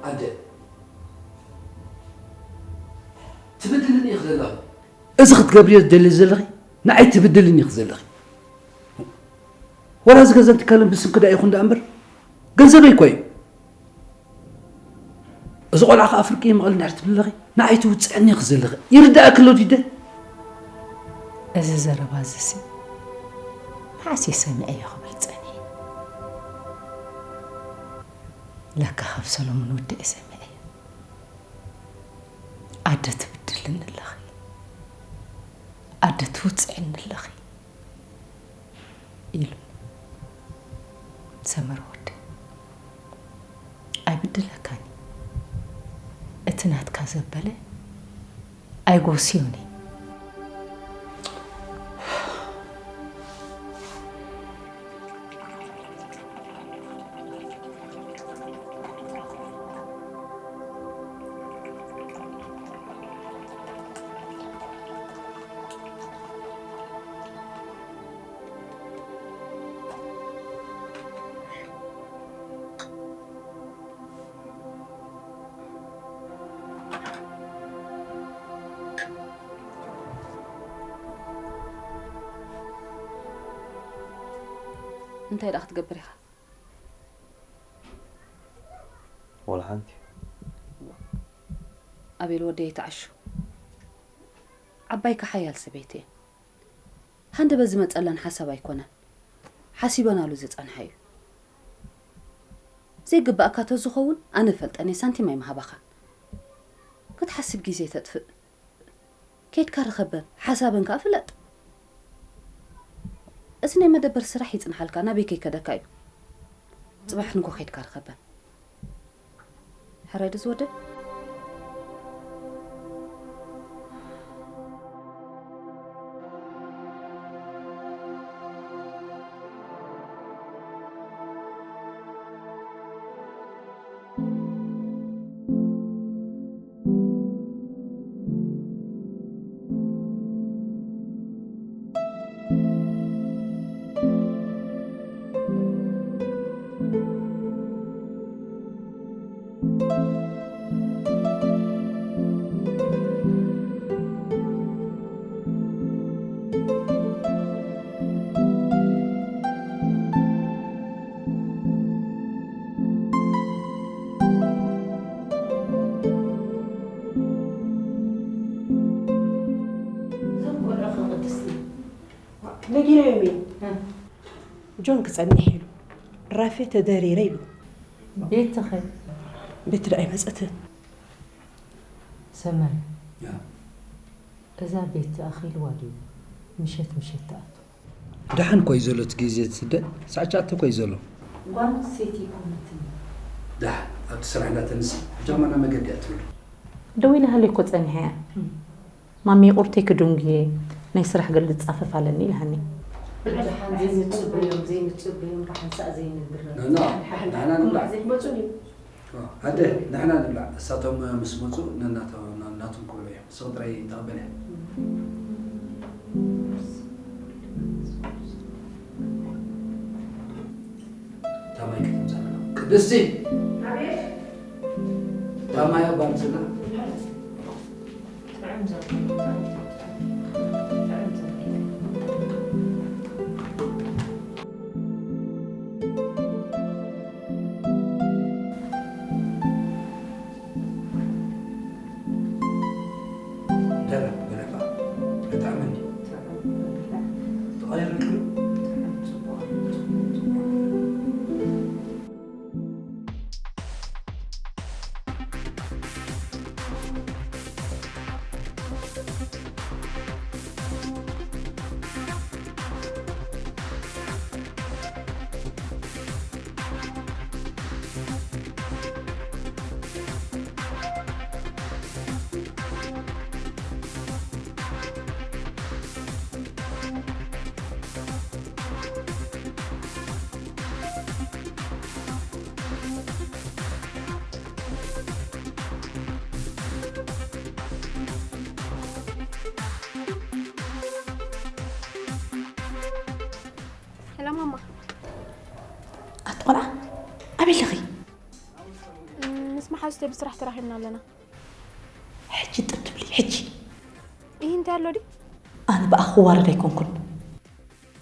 ኣደ፣ ትብድልኒ ኢኺ ዘለኺ። እዚ ክትገብርዮ ትደሊ ዘለኺ ንዓይ ትብድልኒ ኢኺ ዘለኺ። ወላ እዚ ገዛን ትካልን ብስምኪ ደኣ ይኹን ደኣ እምበር ገንዘበይ እኮ እዩ። እዚ ቆልዓ ከኣ ፍርቂ ይምቐል እንድሕር ትብሊ ኣለኺ፣ ንዓይ ትውጽዕኒ ኢኺ ዘለኺ። ይርድኣኪ ኣሎ ዲደ? እዚ ዘረባ እዚሲ መዓስ እየ ሰሚዐዮ ክብል ጸኒሐ። ለካ ካብ ሰሎሙን ወዲ እየ ሰሚዐዮ። ኣደ ትብድልኒ ኣለኺ፣ ኣደ ትውጽዕኒ ኣለኺ ኢሉ። ሰመረ ወደይ፣ ኣይብድለካን እዩ። እቲ ናትካ ዘበለ ኣይጎስዮን እዩ። እንታይ ደኣ ክትገብር ኢኻ? ወላ ሓንቲ። ኣቤል ወደይ ኣይትዓሹ። ዓባይካ ሓያል ሰበይቲ እያ። ሃንደበት ዝመጸላን ሓሳብ ኣይኮነን። ሓሲበናሉ ዝጸንሓ እዩ። ዘይግባእካ ተዝኸውን ኣነ ፈልጠን እየ፣ ሳንቲም ኣይምሃባኻን። ክትሓስብ ግዜ ተጥፍእ። ኬድካ ርኸበን፣ ሓሳበን ከኣ ፍለጥ። እዚ ናይ መደበር ስራሕ ይጽንሓልካ፣ ናበይ ከይከደካ እዩ። ጽባሕ ንጎ ኬድካ ርኸበን። ሕራይ ዶ ዝወደ? እዞም ቆልዑ ከቕድስቲ ነጊረዮም እየ። እ። ጆን ክጸንሕ ኢሉ፣ ራፌ ተደሪረ ኢሉ። ቤቲ ኸ? ቤቲ ደኣ ኣይመጸትን። ሰመረ፣ ያ። እዛ ቤቲ ኣኺልዋ ድዩ ምሸት ምሸት ትኣቱ? ደሓን እኮ እዩ ዘሎ እቲ ግዜ፣ እቲ ስደት ሰዓት ትሽዓተ እኮ እዩ ዘሎ። ጓል ኣንስተይቲ ኣይኮነትን። ደሓን ኣብቲ ስራሕ እንዳተንሲ፣ ሕጂ ከማን ናብ መገዲ እያ ትብሉ። ደው ኢላ ሃልየ እኮ ጸኒሐ እያ። እም። ማሚ፣ ቁርተይ ክድንጉ እየ፣ ናይ ስራሕ ገለ ዝጻፈፍ ኣለኒ ኢላሃኒ። ብድሓን ዘይምጽእ በዮም፣ ዘይምጽእ በዮም፣ ብሓንሳእ ዘይንብረ። ና፣ ና፣ ንሕና ንብላዕ። ዘይመጹ ድዩ? ኣደ፣ ንሕና ንብላዕ። እሳቶም ምስ መጹ ነናቶ-፣ ናቶም ክብሉ እዮም። ንስኺ ጥራይ ተቐበልያ። ታማይ ከተምጻልና። ቅድስቲ! ኣቤት! ታማይ ኣባ ኣምጽልና። ደረቕ ብልዕባ። ብጣዕሚ እንዲ። ጥዑም። ጥዑም። ተቐይርልኩም? ጥዑም፣ ጽቡቕ፣ ጽቡቕ፣ ጽቡቕ። ሄሎ ማማ። ኣቲ ቆልዓ፣ ኣበይ ኣለኺ? እም፣ ምስ መሓዙተይ ብስራሕ ተራኺብና ኣለና። ሕጂ ጥብ ትብሊ፣ ሕጂ። ይህ እንታይ ኣሎ ድዩ? ኣነ ብኣኺ ክዋረድ ኣይኮንኩን።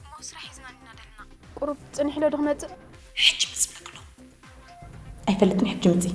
እሞ ስራሕ ሒዝና ኢና ደለና። ቁሩብ ጽኒሕ ኢሎ ዶ ክመጽእ? ሕጂ ምጽእ ብለኪ ኣለኹ። ኣይፈልጥን፣ ሕጂ ምጺ።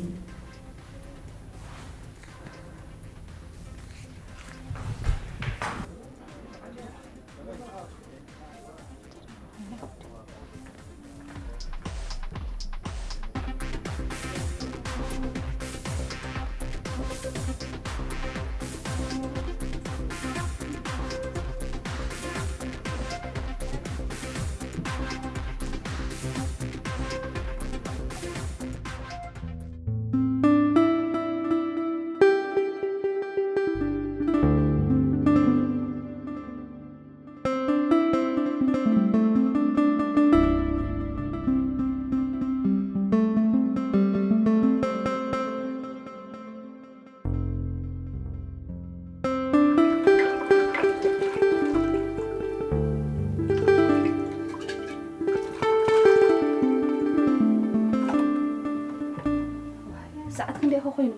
ሰዓት ክንደይ ኢኻ ኮይኑ?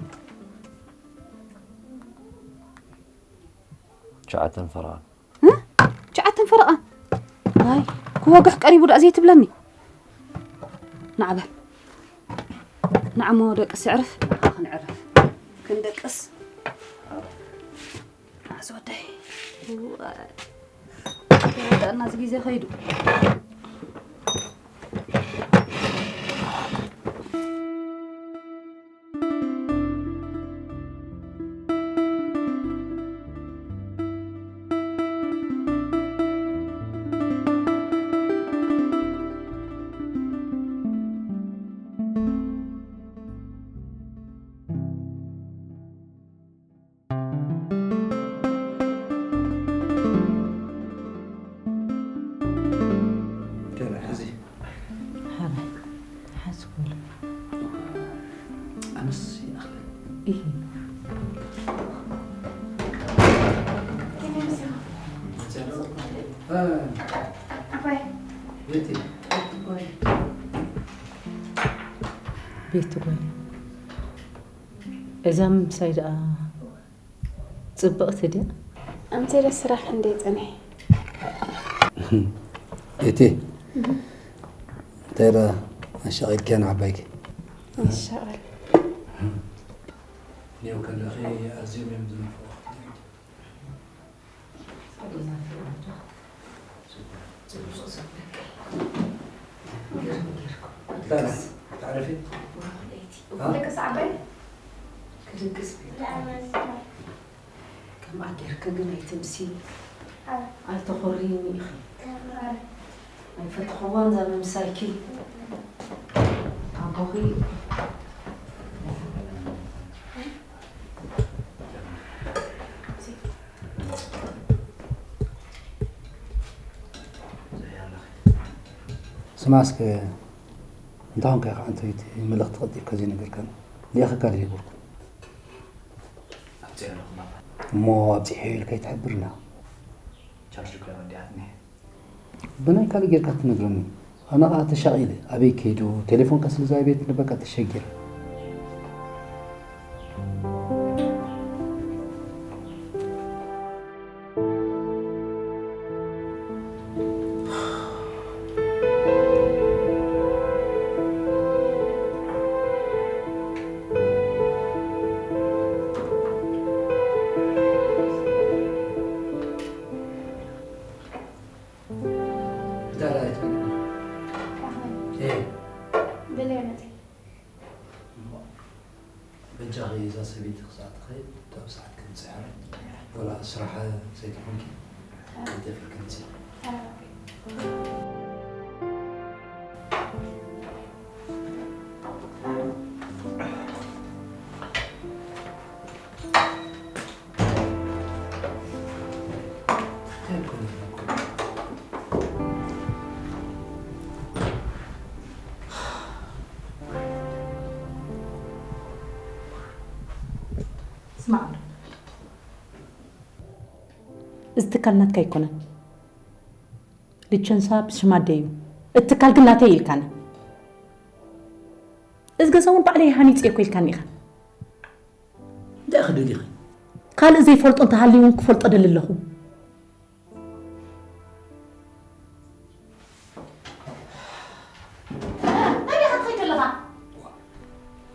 ትሽዓተን ፈረቓ። እ? ትሽዓተን ፈረቓ? ኣይ፣ ክወግሕ ቀሪቡ ደኣ ዘይትብለኒ። ንዓ በል። ንዓ እሞ ደቅስ፣ ዕረፍ። ክንዕረፍ። ክንደቅስ። ንዓ ዝወደይ። እዋ። ተረዳእና፣ እዚ ግዜ ከይዱ። ገለ ሕዚ። ሓራይ፣ ሓዝኩሉ። ኣነስ ይኣኽል። እሂ። እ፣ ኣባይ። ቤቲ። ቤቲ ጓል። እዛ ምሳይ ደኣ ጽብቕቲ ድያ? ኣምሴለ ስራሕ እንዴ ጸንሐ። እቲ እንታይ ደኣ ኣሻቒልክያ ንዓባይኪ? ይሻቐል። ኔው ከለኺ ኣዝዮም እዮም ዝናፍቑ። ደቅስ ዓባይ? ክድቅስ ቤት። ከምኣ ጌርኪ ግን ኣይትምሲ። ኣይተኾርይኒ ኢኺ። ኣይፈተኽዋን እዛ ምምሳይኪ። ኣቦኺ ስማ እስከ፣ እንታይ ኾንካ ኢኻ ኣንተ እቲ መልእኽቲ ቀልጢፍካ ዘይነገርካኒ? ልኢኸካ ድየ ይብልኩ? ኣብዚኣ ኣለኹ ባባ። እሞ ኣብዚሐዮ ኢልካ ኣይትሕብርና። ቻርጅ እኮ እያ ወዲኣትኒ። ብናይ ካልእ ጌርካ ትነግረኒ። ኣነ ኸኣ ተሻቒለ፣ ኣበይ ከይዱ፣ ቴሌፎን ከስልዛ ቤት ንበቃ ተሸጊረ። ሰበይቲ ክሳዕ ትኸይድ እታ ብሰዓት ከምፅእ ሓራ። ወላ ስራሕ ዘይትኾንኪ ቀልጢፍኪ ከምፅእ። ስማዕ፣ እዚ ትካል ናትካ ኣይኮነን። ሊቸንሳ ብሽም ኣደይ እዩ። እቲ ትካል ግን ናተይ እዩ ኢልካኒ። እዚ ገዛ እውን ባዕለይ ሃኒፀ እኮ ኢልካኒ ኢኻ። እንታይ ኢኺ ደሊኺ? ካልእ ዘይፈልጦ እንተሃልዩ እውን ክፈልጦ ደሊ ኣለኹ።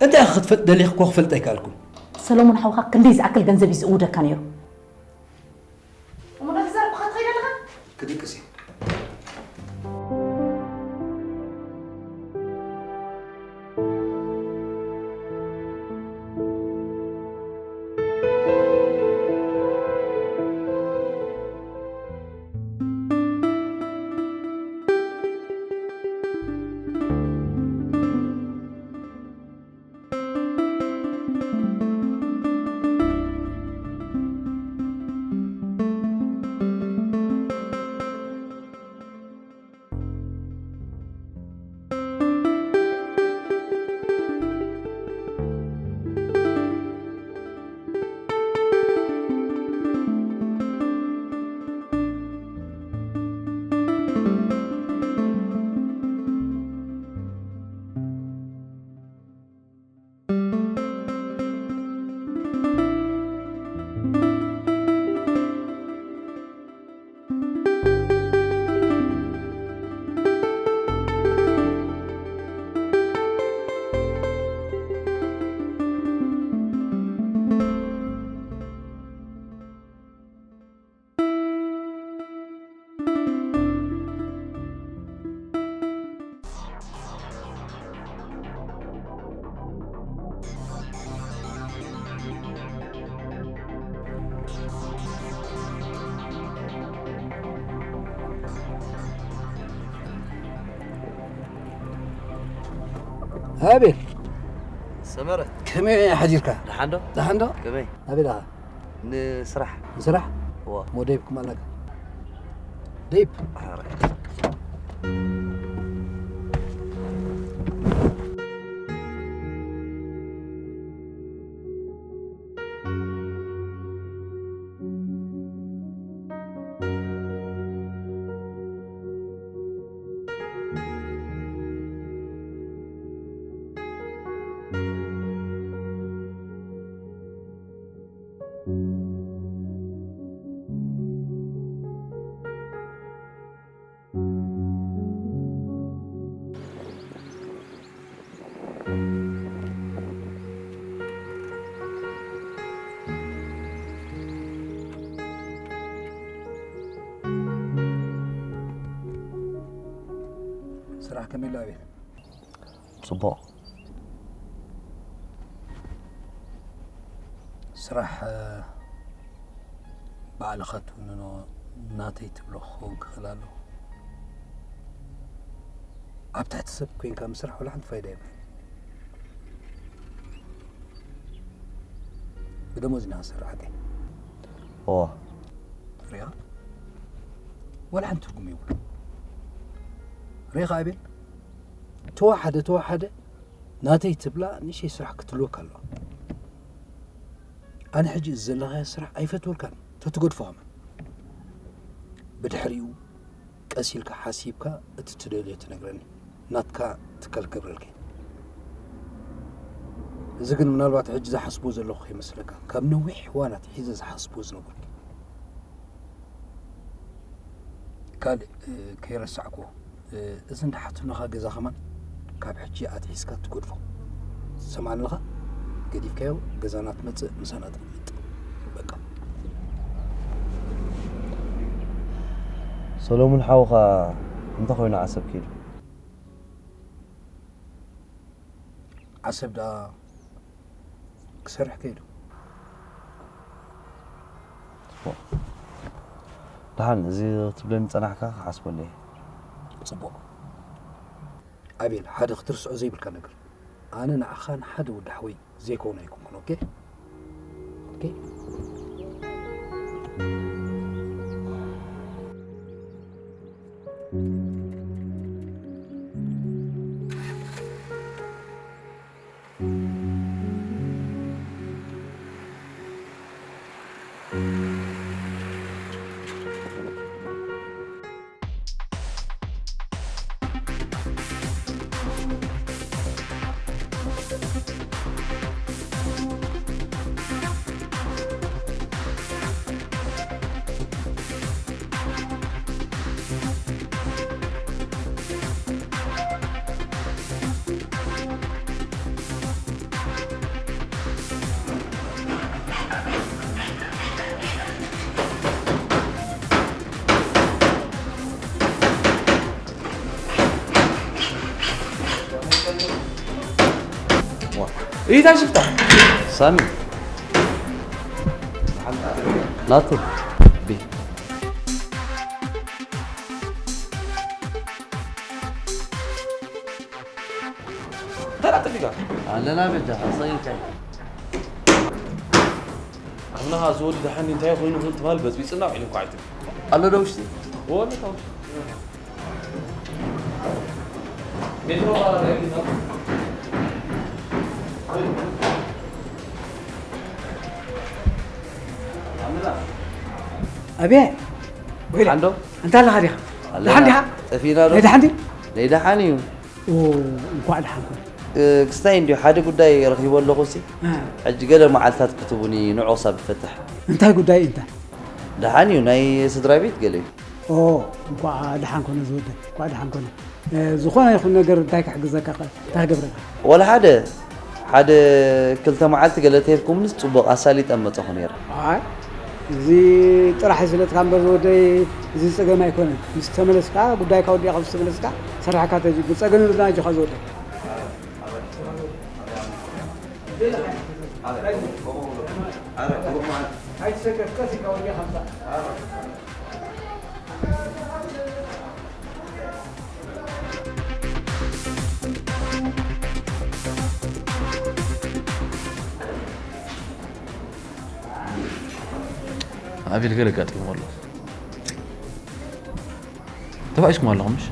እንታይ ኢኻ ክትፈልጥ ደሊኺ እኮ ክፈልጥ ኣይከኣልኩን። ሰሎሞን ሓውኻ ክንደይ ዝኣክል ገንዘብ እዩ ዝእውደካ ነይሩ? እሞ ነቲ ዘረብካ ትኸይድ ኣለኻ? ክድቅስ እየ። ኣቤል ሰመረ ከመይ ሓዲርካ? ደሓን ዶ? ደሓን ዶ? ከመይ? ኣቤል ኣኻ ንስራሕ ንስራሕ እዋ ሞዴብ ክማላካ ዴብ ኣረ ስራሕ ከመይ ኣሎ ኣቤል? ጽቡቕ ስራሕ ባዕልኻ ትውንኖ ናተይ ትብሎ ክኸውን ክኽእል ኣለዎ። ኣብ ትሕቲ ሰብ ኮይንካ ምስራሕ ዋላ ሓንቲ ፋይዳ የብሉን። ብደሞዝ ኢና ንሰርሕ ሓቀይ። እዋ ሪኻ ዋላ ሓንቲ ትርጉም የብሉ። ሪኻ ኣቤል ተዋሓደ ተዋሓደ ናተይ ትብላ ንእሽተይ ስራሕ ክትህልወካ ኣለዋ። ኣነ ሕጂ እዚ ዘለኻዮ ስራሕ ኣይፈትወልካን ተትገድፎ ከማን ብድሕሪኡ ቀስ ኢልካ ሓሲብካ እቲ ትደልዮ ትነግረኒ። ናትካ ትካል ክገብረልካ እየ። እዚ ግን ምናልባት ሕጂ ዝሓስቦ ዘለኹ ከይመስለካ ካብ ነዊሕ እዋን ኣትሒዘ ዝሓስቦ ዝነበርኩ። ካልእ ከይረሳዕኩዎ እዚ እንዳሓትኖኻ ገዛ ከማን ካብ ሕጂ ኣትሒዝካ ትገድፎ። ትሰምዓኒ ኣለኻ? ገዲፍካዮ ገዛና ትመጽእ ምሳና ትቕመጥ። በቃ። ሰሎሙን ሓውኻ እንታይ ኮይኑ ዓሰብ ከይዱ? ዓሰብ ደኣ ክሰርሕ ከይዱ። ጽቡቕ። ደሓን፣ እዚ ክትብለኒ ጸናሕካ ክሓስበሉ እየ። ጽቡቕ። ኣቤል፣ ሓደ ክትርስዖ ዘይብልካ ነገር። ኣነ ንዓኻ ንሓደ ወዲ ሓወይ ዘይከውን ኣይኮንኩን፣ ኦኬ? ኦኬ? እይታ ሽፍታ ሳሚ ናቱ ቢ ተራ ጥፊካ ኣለና በጃ ሰይልካ ኣምላኻ ዝወዲ ደሓን እንታይ ኮይኑ ትባል በጽቢጽና ውዒሉ እኳ ኣይትብል ኣሎ ዶ ውሽጢ ወለ ታውሽ ኣቤ ወይለ ሓንዶ እንታ ኣለኻ ዲኻ? ደሓን ዲኻ? ጠፊና ዶ? ናይ ደሓን ድዩ? ናይ ደሓን እዩ። ኦ፣ እንኳዕ ደሓን ኮንካ። ክስታይ እንድዩ ሓደ ጉዳይ ረኺበ ኣለኹ ሲ። እ። ሕጂ ገለ መዓልታት ክትቡኒ ንዑ ክሳብ ዝፈትሕ። እንታይ ጉዳይ እዩ እንታይ? ደሓን እዩ ናይ ስድራ ቤት ገለ እዩ። ኦ፣ እንኳዕ ደሓን ኮነ ዝወደይ፣ እንኳዕ ደሓን ኮነ። እ፣ ዝኾነ ይኹን ነገር እንታይ ክሕግዘካ ክእል? እንታይ ክገብረካ? ወላ ሓደ ሓደ ክልተ መዓልቲ ገለ ተሂብኩምንስ ጽቡቕ ኣሳሊጠ መጸኹ ነይረ። ኣይ፣ እዚ ጥራሕ ይስለጥካ እምበር ዝወደይ፣ እዚ ጸገም ኣይኮነን። ምስ ተመለስካ፣ ጉዳይካ ወዲእካ ምስ ተመለስካ፣ ሰራሕካ ተጅብር። ጸገም የብልና ኣጆኻ ዝወደይ። ኣይትሰከፍ፣ ቀስ ኢልካ ወዲእካ ምጻእ። ኣቤል ገለ ኣጋጢምዎ ኣሎ። ተባኢስኩም ኣለኹም ምሽ?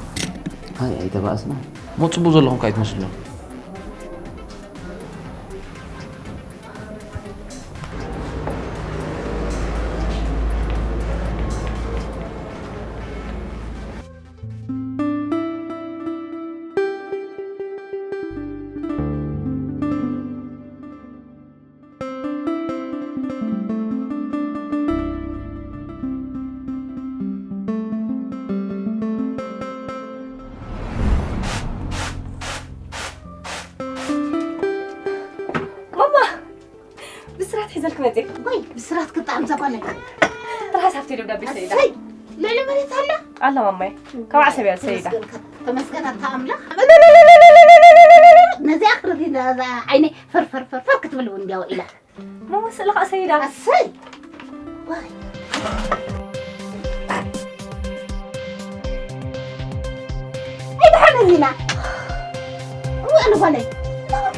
ኣይ ኣይተባእስና። ሞ ጽቡቕ ዘለኹም ከ ኣይትመስሉን። ማማ ብስራት ሒዘልክ መፅእ። ወይ ብስራት ክጣዕም ዘኮነ። ትርሓስ ሃፍቲ ደብዳቤ ሰይዳ። እሰይ ልዕሊ መሬት ኣላ። ኣላ ማማይ ካብ ዓሰብ እያ ሰይዳ። ተመስገን ኣታ ኣምላኽ። ነዚኣ ክርዲ ዓይነይ ፈርፈር ፈርፈር ክትብል እውን እንዲያው ኢላ። መወስእ ለኻ ሰይዳ። ኣሰይ ዋይ ኣይድሓን እዚና እወ ኣነ ጓለይ ናወቲ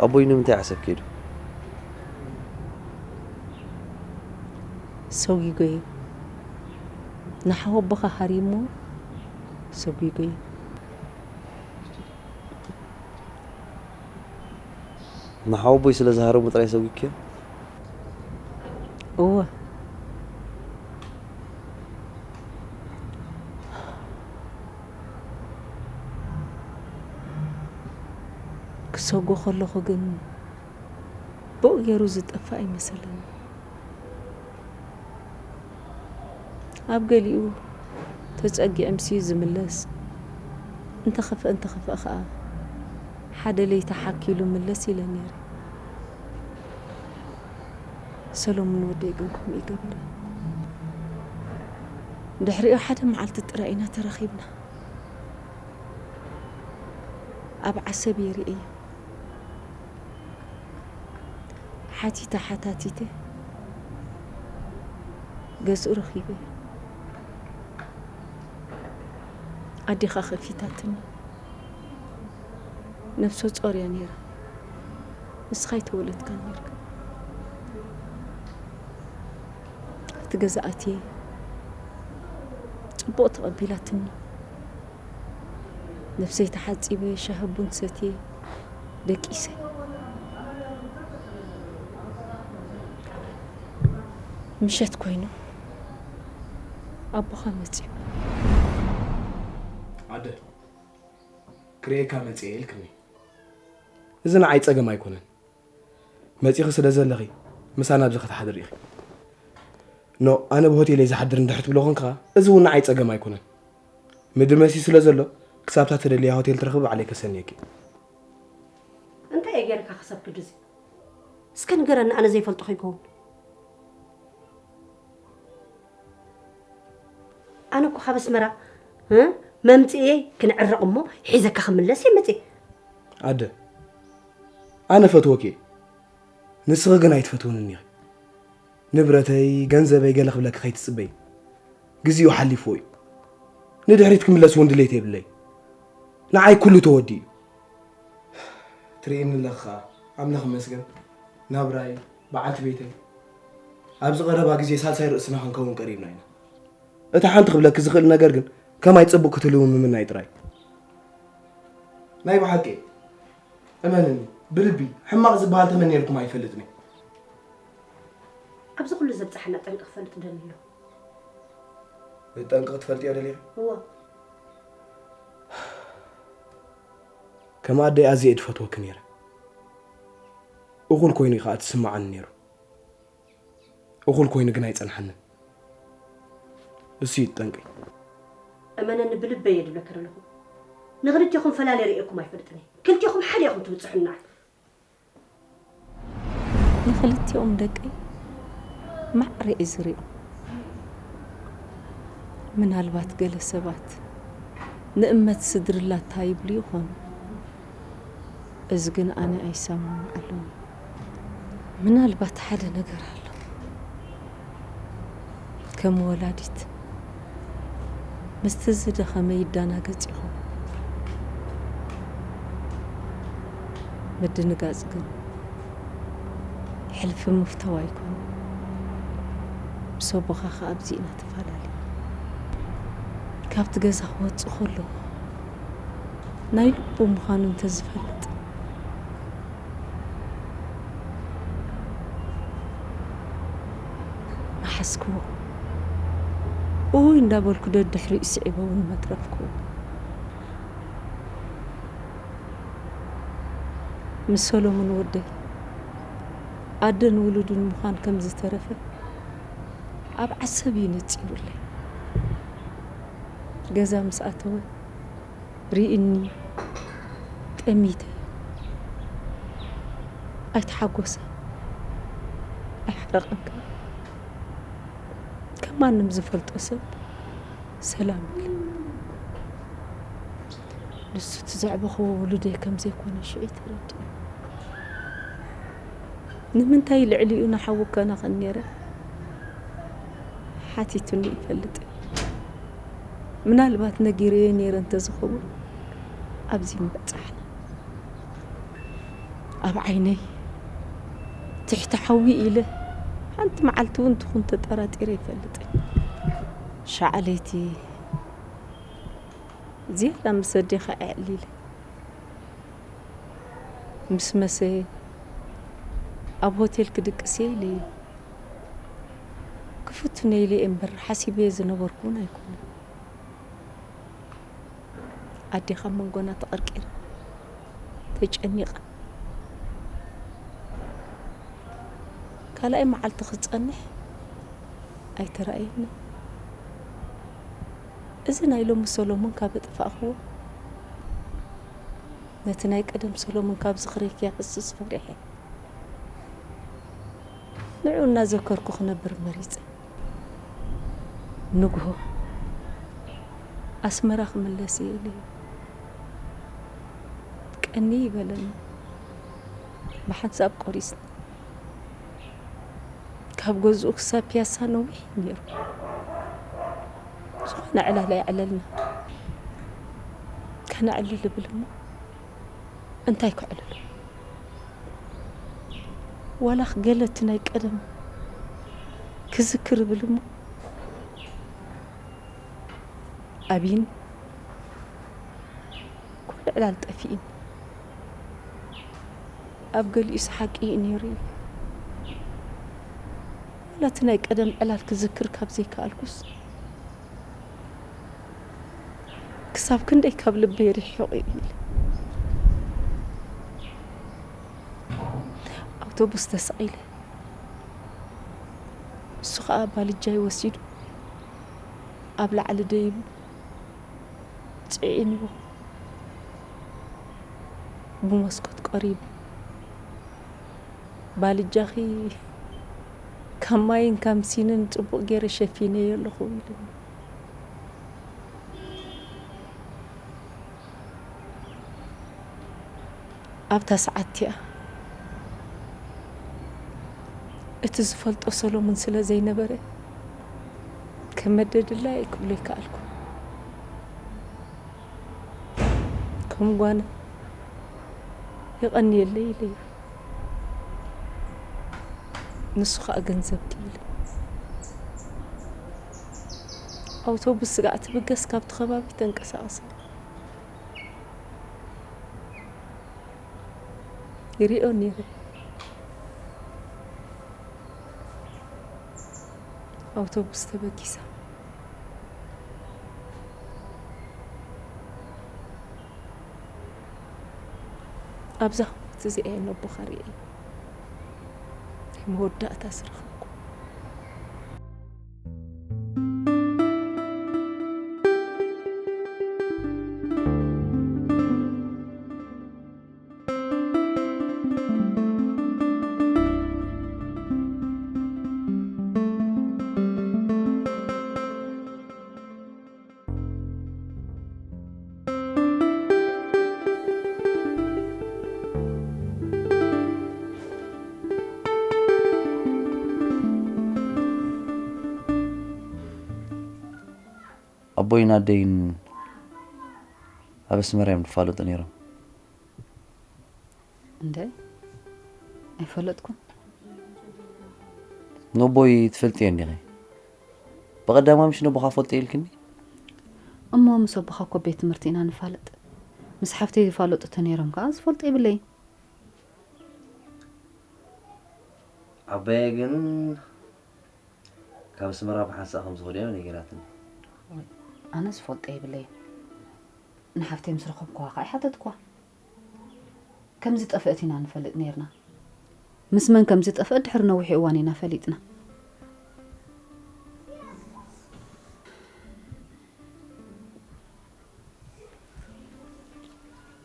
ኣቦይ ንምንታይ ዓሰብ ከይዱ? ሰጒጎ እዩ ንሓወቦኻ ሃሪሞ ሰጒጎ እዩ። ንሓወቦይ ስለ ዝሃረሙ ጥራይ ሰጒግክዮ? እወ። ክሰጎ ከለኹ ግን ብኡ ገይሩ ዝጠፍእ ኣይመሰለኒ። ኣብ ገሊኡ ተጸጊዐ ምስዩ ዝምለስ፣ እንተኸፍአ እንተኸፍአ ኸኣ ሓደ ለይቲ ሓኪሉ ምለስ ኢለ ነይረ። ሰሎሙን ወደይ ግን ከምኡ ይገብር። ድሕሪኡ ሓደ መዓልቲ ጥራይ ኢና ተራኺብና። ኣብ ዓሰብ እየ ርእየ። ሓቲተ ሓታቲተ ገዝኡ ረኺበ። ኣዴኻ ከፊታትኒ። ነብሰ ጾር እያ ነይራ። ንስኻ ኣይተወለድካን ነይርካ። ኣብቲ ገዛ ኣትየ ጽቡቕ ተቐቢላትኒ። ነብሰይ ተሓጺበ፣ ሻሂ ቡን ሰትየ፣ ደቂሰ። ምሸት ኮይኑ ኣቦኻ መጺኡ። ኣደ፣ ክርእየካ መጺኤ ኢልክኒ። እዚ ንዓይ ጸገም ኣይኮነን። መጺኺ ስለ ዘለኺ ምሳና ኣብዚ ክትሓድሪ ኢኺ። ኖ፣ ኣነ ብሆቴለይ ዝሓድር እንድሕር ትብሎ ኾንካ፣ እዚ እውን ንዓይ ጸገም ኣይኮነን። ምድሪ መሲዩ ስለ ዘሎ፣ ክሳብታ ትደልያ ሆቴል ትረኽቢ ባዕለይ ከሰንየኪ። እንታይ እየ ገይረካ ክሰብ ክድዚ? እስከ ንገረኒ፣ ኣነ ዘይፈልጦ ከይከውን። ኣነ እኮ ካብ ኣስመራ እ፣ መምጽኤ ክንዕረቕ እሞ ሒዘካ ክምለስ እየ መጽኤ። ኣደ፣ ኣነ ፈትወኪ እየ። ንስኺ ግን ኣይትፈትውንን ኢኺ። ንብረተይ፣ ገንዘበይ ገለ ክብለኪ ከይትጽበይ። ግዜኡ ሓሊፍዎ እዩ። ንድሕሪት ክምለስ እውን ድሌት የብለይ። ንዓይ ኩሉ ተወዲኡ እዩ። ትርእየኒ ኣለኺ ኸኣ፣ ኣምላኽ ይመስገን፣ ናብራይ፣ በዓልቲ ቤተይ፣ ኣብዚ ቀረባ ግዜ ሳልሳይ ርእስና ክንከውን ቀሪብና ኢና። እቲ ሓንቲ ክብለኪ ዝኽእል ነገር ግን፣ ከማይ ጽቡቕ ክትህልዊ ምምናይ ጥራይ። ናይ ብሓቂ፣ እመንኒ፣ ብልቢ፣ ሕማቕ ዝበሃል ተመንየልኩም ኣይፈልጥን እየ። ኣብዚ ኩሉ ዘብጽሓና ጠንቂ ክፈልጥ ደልዩ ኣለኹ። ጠንቂ ክትፈልጥዮ ደሊኺ? እወ። ከም ኣደይ ኣዝየ እየ ዝፈትወኪ ነይረ። እኹል ኮይኑ እዩ ኸኣ ትስምዓኒ ነይሩ። እኹል ኮይኑ ግን ኣይጸንሓንን። እሱ እዩ ጠንቂ። እመነኒ ብልበይ እየ ድብለካ ዘለኹ። ንኽልቴኹም ፈላልየ ርእየኩም ኣይፈልጥን እየ። ክልቴኹም ሓደ ኢኹም ትብጽሑና። ንኽልቲኦም ደቀይ ማዕረ እየ ዝሪኦም። ምናልባት ገለ ሰባት ንእመት ስድርላታ ይብሉ ይኾኑ። እዚ ግን ኣነ ኣይሰማምዓሉን። ምናልባት ሓደ ነገር ኣሎ። ከም ወላዲት ምስቲ ዝደኸመ ይዳናገጽ ይኸውን። ምድንጋጽ ግን ሕልፊ ምፍታው ኣይኮነን። ምስ ኣቦኻ ኸኣ ኣብዚ ኢና ተፈላለና። ካብቲ ገዛ ክወጽእ ከሎ ናይ ልቡ ምዃኑ እንተዝፈልጥ ምሓዝክዎ። ኡይ እንዳበልኩ ደድሕሪኡ ስዒበ እውን መትረፍክዎ። ምስ ሰሎሙን ወደይ ኣደን ውሉድን ምዃን ከም ዝተረፈ ኣብ ዓሰብ እዩ ነጺሩለይ። ገዛ ምስ ኣተወ ርኢኒ፣ ጠሚተ፣ ኣይተሓጎሰ፣ ኣይሓረቐን ከኣ ከም ማንም ዝፈልጦ ሰብ ሰላም ኢለ። ንሱ እቲ ዘዕበኽዎ ውሉደይ ከም ዘይኮነ ሽዑ ተረዲኡ። ንምንታይ ልዕሊኡ ንሓዊ እከናኸን ነይረ? ሓቲቱኒ ይፈልጥ። ምናልባት ነጊረዮ ነይረ እንተዝኸውን ኣብዚ ምበጻሕና። ኣብ ዓይነይ ትሕቲ ሓዊ ኢለ ሓንቲ መዓልቲ እውን ትኹን ተጠራጢረ ኣይፈልጥን። ሻዕ ለይቲ ዝያዳ ምስ ኣዴኻ ኣዕሊለ ምስ መሰየ ኣብ ሆቴል ክድቅስ እየ ኢለ እየ። ክፍቱነ ኢለ እየ እምበር ሓሲበዮ ዝነበርኩ እውን ኣይኮነን። ኣዴኻ ኣብ መንጎና ተቐርቂራ፣ ተጨኒቓ። ካልኣይ መዓልቲ ክጸንሕ ኣይተራእየና። እዚ ናይ ሎሚ ሰሎሞን ካብ ኣጥፋእክዎ፣ ነቲ ናይ ቀደም ሰሎሞን ካብ ዝኽረይ ከየዕስስ ፈሪሐ፣ ንዕኡ እናዘከርኩ ክነብር መሪጸ። ንግሆ ኣስመራ ክምለስ እየ ኢለ ቀንይ በለኒ። ብሓንሳብ ቆሪጽና። ካብ ገዝኡ ክሳብ ፒያሳ ነዊሕ እዩ ነይሩ። ዝኾነ ዕላል ኣየዕለልና። ከነዕልል እብል እሞ እንታይ ከዕልሎ? ዋላ ገለ እቲ ናይ ቀደም ክዝክር እብል እሞ ኣብይን ኩሉ ዕላል ጠፊእኒ። ኣብ ገሊኡስ ሓቂ እዩ ነይሩ እዩ። ዋላ እቲ ናይ ቀደም ዕላል ክዝክር ካብ ዘይከኣልኩስ፣ ክሳብ ክንደይ ካብ ልበይ ርሒቑ እዩ ኢለ። ኣውቶቡስ ተሰቒለ። እሱ ኸኣ ባልጃይ ወሲዱ ኣብ ላዕሊ ደይቡ ጽዒንዎ ብመስኮት ቀሪቡ፣ "ባልጃኺ ካብ ማይን ካብ ሲንን ጽቡቕ ገይረ ሸፊነዮ ኣለኹ" ኢሉኒ። ኣብታ ሰዓት እቲኣ እቲ ዝፈልጦ ሰሎሙን ስለ ዘይነበረ፣ ከም መደድላይ ክብሎ ኣይከኣልኩን። ከም ጓና፣ "የቐንየለይ" ኢለዮ። ንሱ ኸኣ "ገንዘብኪ" ኢሉ። ኣውቶቡስ ስጋዕ ትብገስ ካብቲ ከባቢ ተንቀሳቐሰ። ይሪኦ ነይረ። ኣውቶቡስ ተበጊሳ። ኣብዛ ኩነት እዚኣ እየ ነቦኻ ርእየ ናይ መወዳእታ ዝረኸብኩ። ኣቦይን ኣደይን ኣብ ኣስመራ እዮም ዝፋለጡ ነይሮም። እንደ ኣይፈለጥኩን። ነቦይ ትፈልጥዮ እንዲኺ? ብቐዳማ ምሽ ነቦኻ ፈልጦ ኢልክኒ? እሞ ምስ ኣቦኻ እኮ ቤት ትምህርቲ ኢና ንፋለጥ። ምስ ሓፍተይ ዝፋለጡ ተነይሮም ከኣ ዝፈልጦ የብለይን። ዓባየ ግን ካብ ኣስመራ ብሓንሳእ ከም ዝኸዱ እያ ነጊራትኒ። ኣነ ዝፈልጦ የብለይን። ንሓፍተይ ምስ ረኸብኩዋ ከኣ ይሓተትኩዋ። ከም ዝጠፍአት ኢና ንፈልጥ ነይርና። ምስ መን ከም ዝጠፍአት ድሕሪ ነዊሕ እዋን ኢና ፈሊጥና።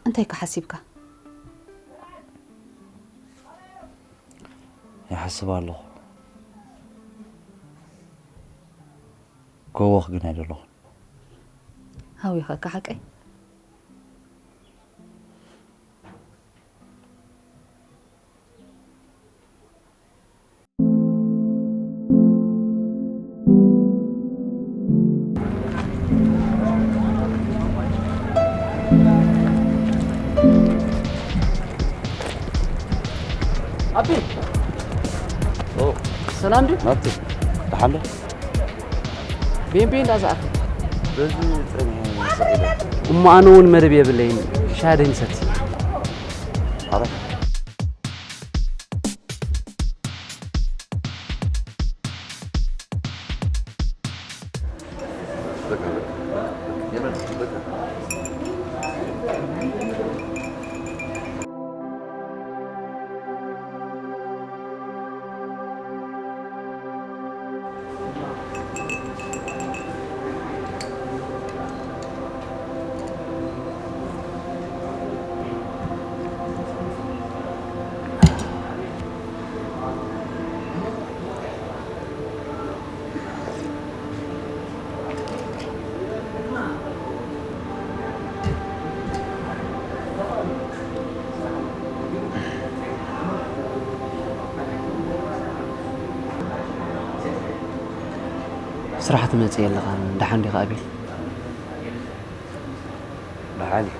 እንታይ ከ ሓሲብካ? ይሓስብ ኣለኹ። ጎቦኽ ግን ኣይደለኹን። ሃዊኸካ ሓቀይ? ኣቢ! ኦ፣ ሰላም ድዩ? ናቲ፣ ደሓን ዶ? ቤን ቤን እንዳዝኣኸ። በዚ ጸኒሐ ስቕ ኢለ። እሞ ኣነ እውን መደብ የብለይን፣ ሻሂ ደይንሰቲ። ኣረ። ስራሕ ትመጽእ የለኻን፣ ደሓን ዲኻ ኣቤል? ደሓን እየ።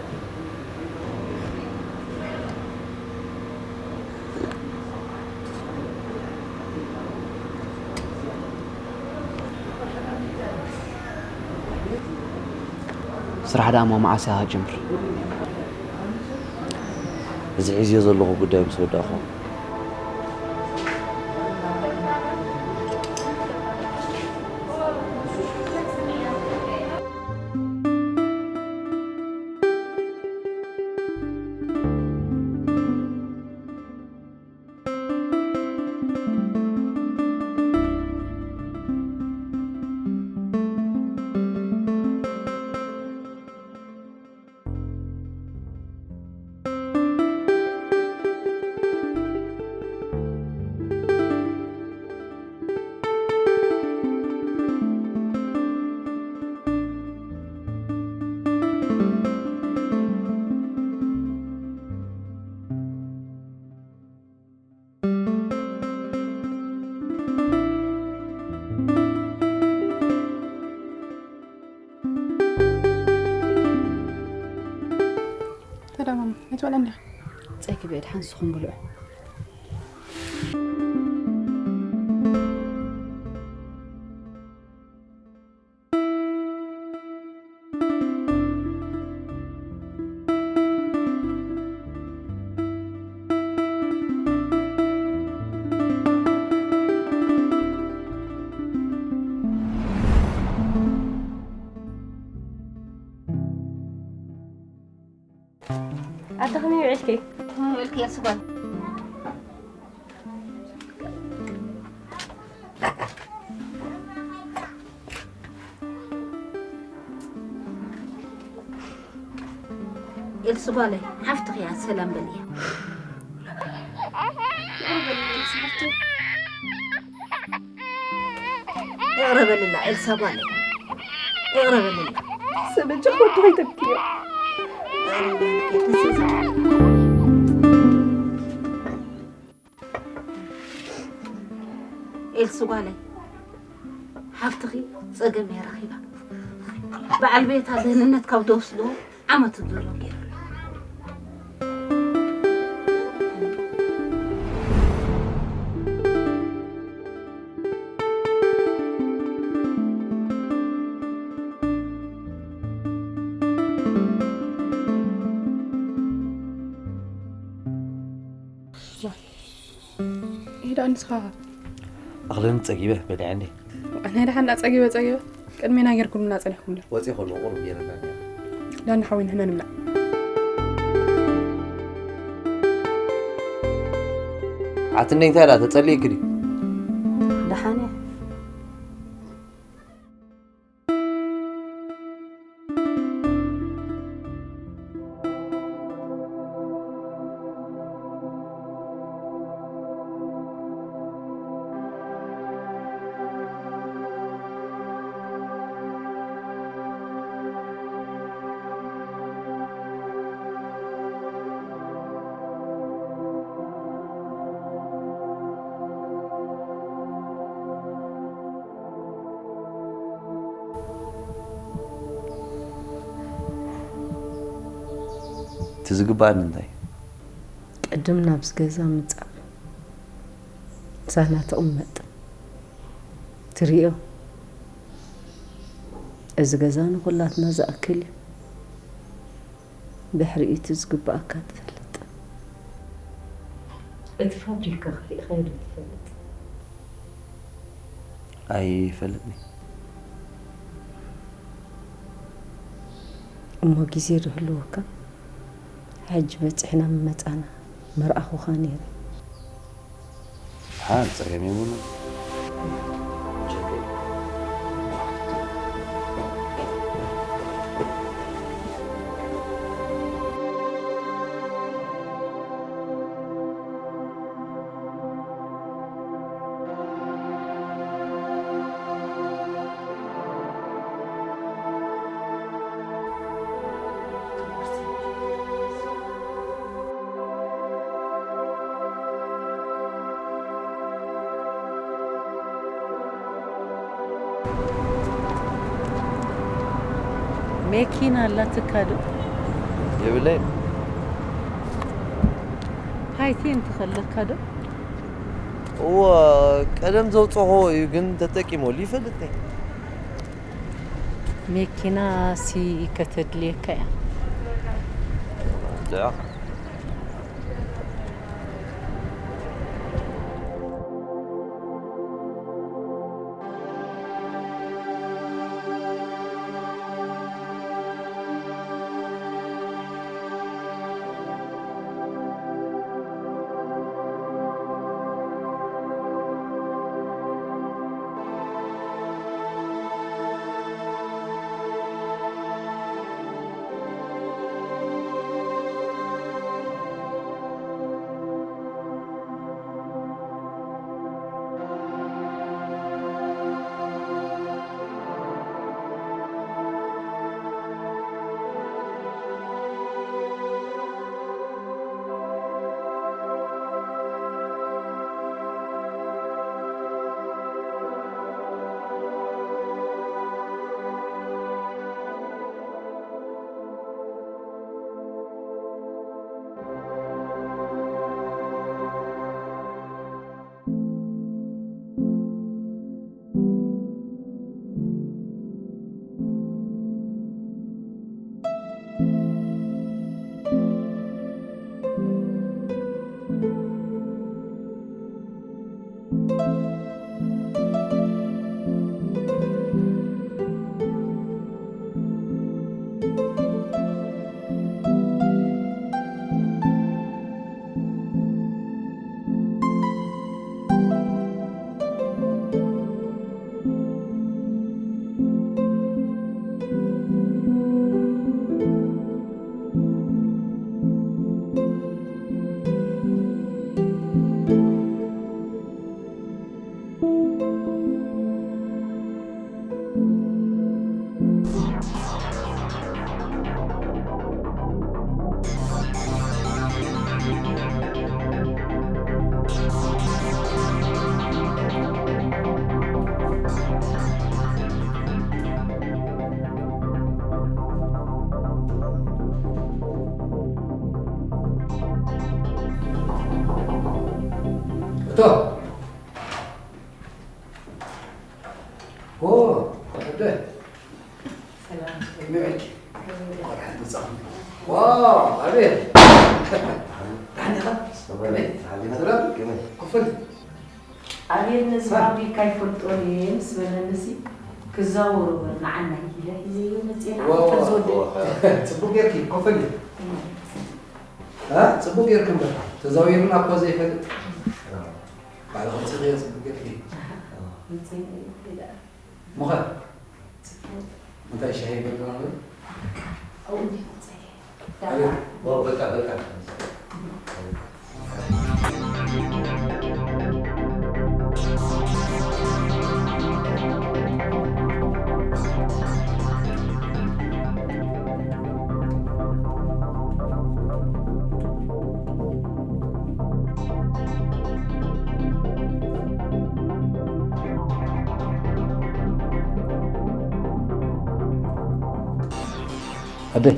ስራሕ ደኣ እሞ መዓስ ኢኻ ትጅምር? እዚ ሒዝዮ ዘለኹ ጉዳይ ምስ ወዳእኹ። ተደማም፣ ኣይትበልዕን ዲኻ? ጸጊበ እየ፣ ደሓን ንስኹም ብልዑ። ኣታ ከመይ ውዒልኪ? ከመይ ውዒልኪ እያ ስጓል? ኤልሲ ጓለይ፣ ሓፍትኺ እያ፣ ሰላም በልያ። ይቕረ በልላ ኤልሳ ጓለይ፣ ይቕረ በልላ። ሰበጃ ወዲ ኣይተብክዮ። ኤልሲ ጓለይ፣ ሓፍትኺ ጸገም እያ ረኺባ። በዓል ቤታ ደህንነት ካብ ዝወስድዎ ዓመት ዝድሮ ገይሩ ኣሎ። ኢዳ ንስኻ ኣኽለኒ ጸጊበ በሊዐኒ። ናይ ደሓን ጸጊበ ጸጊበ ቅድሜና ጌርኩምና ጸኒሕኩም ዶ? ወጺ ከሎ ቁሩብ ጌርና ነይሩ። ዳኒ ሓወይ ንሕና ንብላ። ዓትነይ እንታይ ኢላ ተጸልየኪ ድዩ? ደሓን እያ። እቲ ዝግባኣኒ እንታይ? ቅድም ናብዚ ገዛ ምጻእ፣ ሳህና ትቕመጥ፣ ትርእዮ፣ እዚ ገዛ ንኹላትና ዝኣክል እዩ። ድሕሪኡ እቲ ዝግባኣካ ትፈልጥ። እቲ ፋብሪካ ኸ ርኢኻዮ ዶ ትፈልጥ? ኣይፈልጥን። እሞ ግዜ ዶ ህልወካ? ሕጂ በጺሕና ምመጻና ምርኣኹኻ ነይሩ። ሓን ጸገም የብሉን። መኪና ኣላትካ ዶ? የብለይን። ሃይቴን ትኸለካ ዶ? እወ፣ ቀደም ዘውጸኾ እዩ፣ ግን ተጠቂመሉ ይፈልጥ እየ። መኪና ሲ ከተድልየካ እያ። እንጃ። እቶ። ኦ፣ ኣደ። ሰላም። ከመይ ውዒልኪ? እንኳን ደሓን መጻኹም። ዋው፣ ኣቤል። ደሓን ኢኻ? ከመይ? ደሓን ኢኻ? ሰላም? ከመይ? ኮፍ በል። ኣቤል ነዚ ፋብሪካ ኣይፈልጦን እየ ምስ በለኒ ሲ ክዛወሩ በል ንዓና ኢለ ሒዘዮ መጽኤ ንዓይ ዋ፣ ዋ፣ ፈል ዝወደይ። ዋ። ጽቡቅ ጌርኪ፣ ኮፍ በሊ። እ? እ? ጽቡቅ ጌርኪ እምበር። ተዛዊርና እኮ ዘይፈልጥ። ባዕልኺ ጽቡቅ ጌርኪ። መጽኤ ኢለ። ሙኸ? ጽቡቅ። እንታይ ሻሂ ይበልዑ ነበር? ኣብኡ እንዲኻ ጸየ። ኣቤት። ኦ፣ በቃ፣ በቃ። ኣደይ፣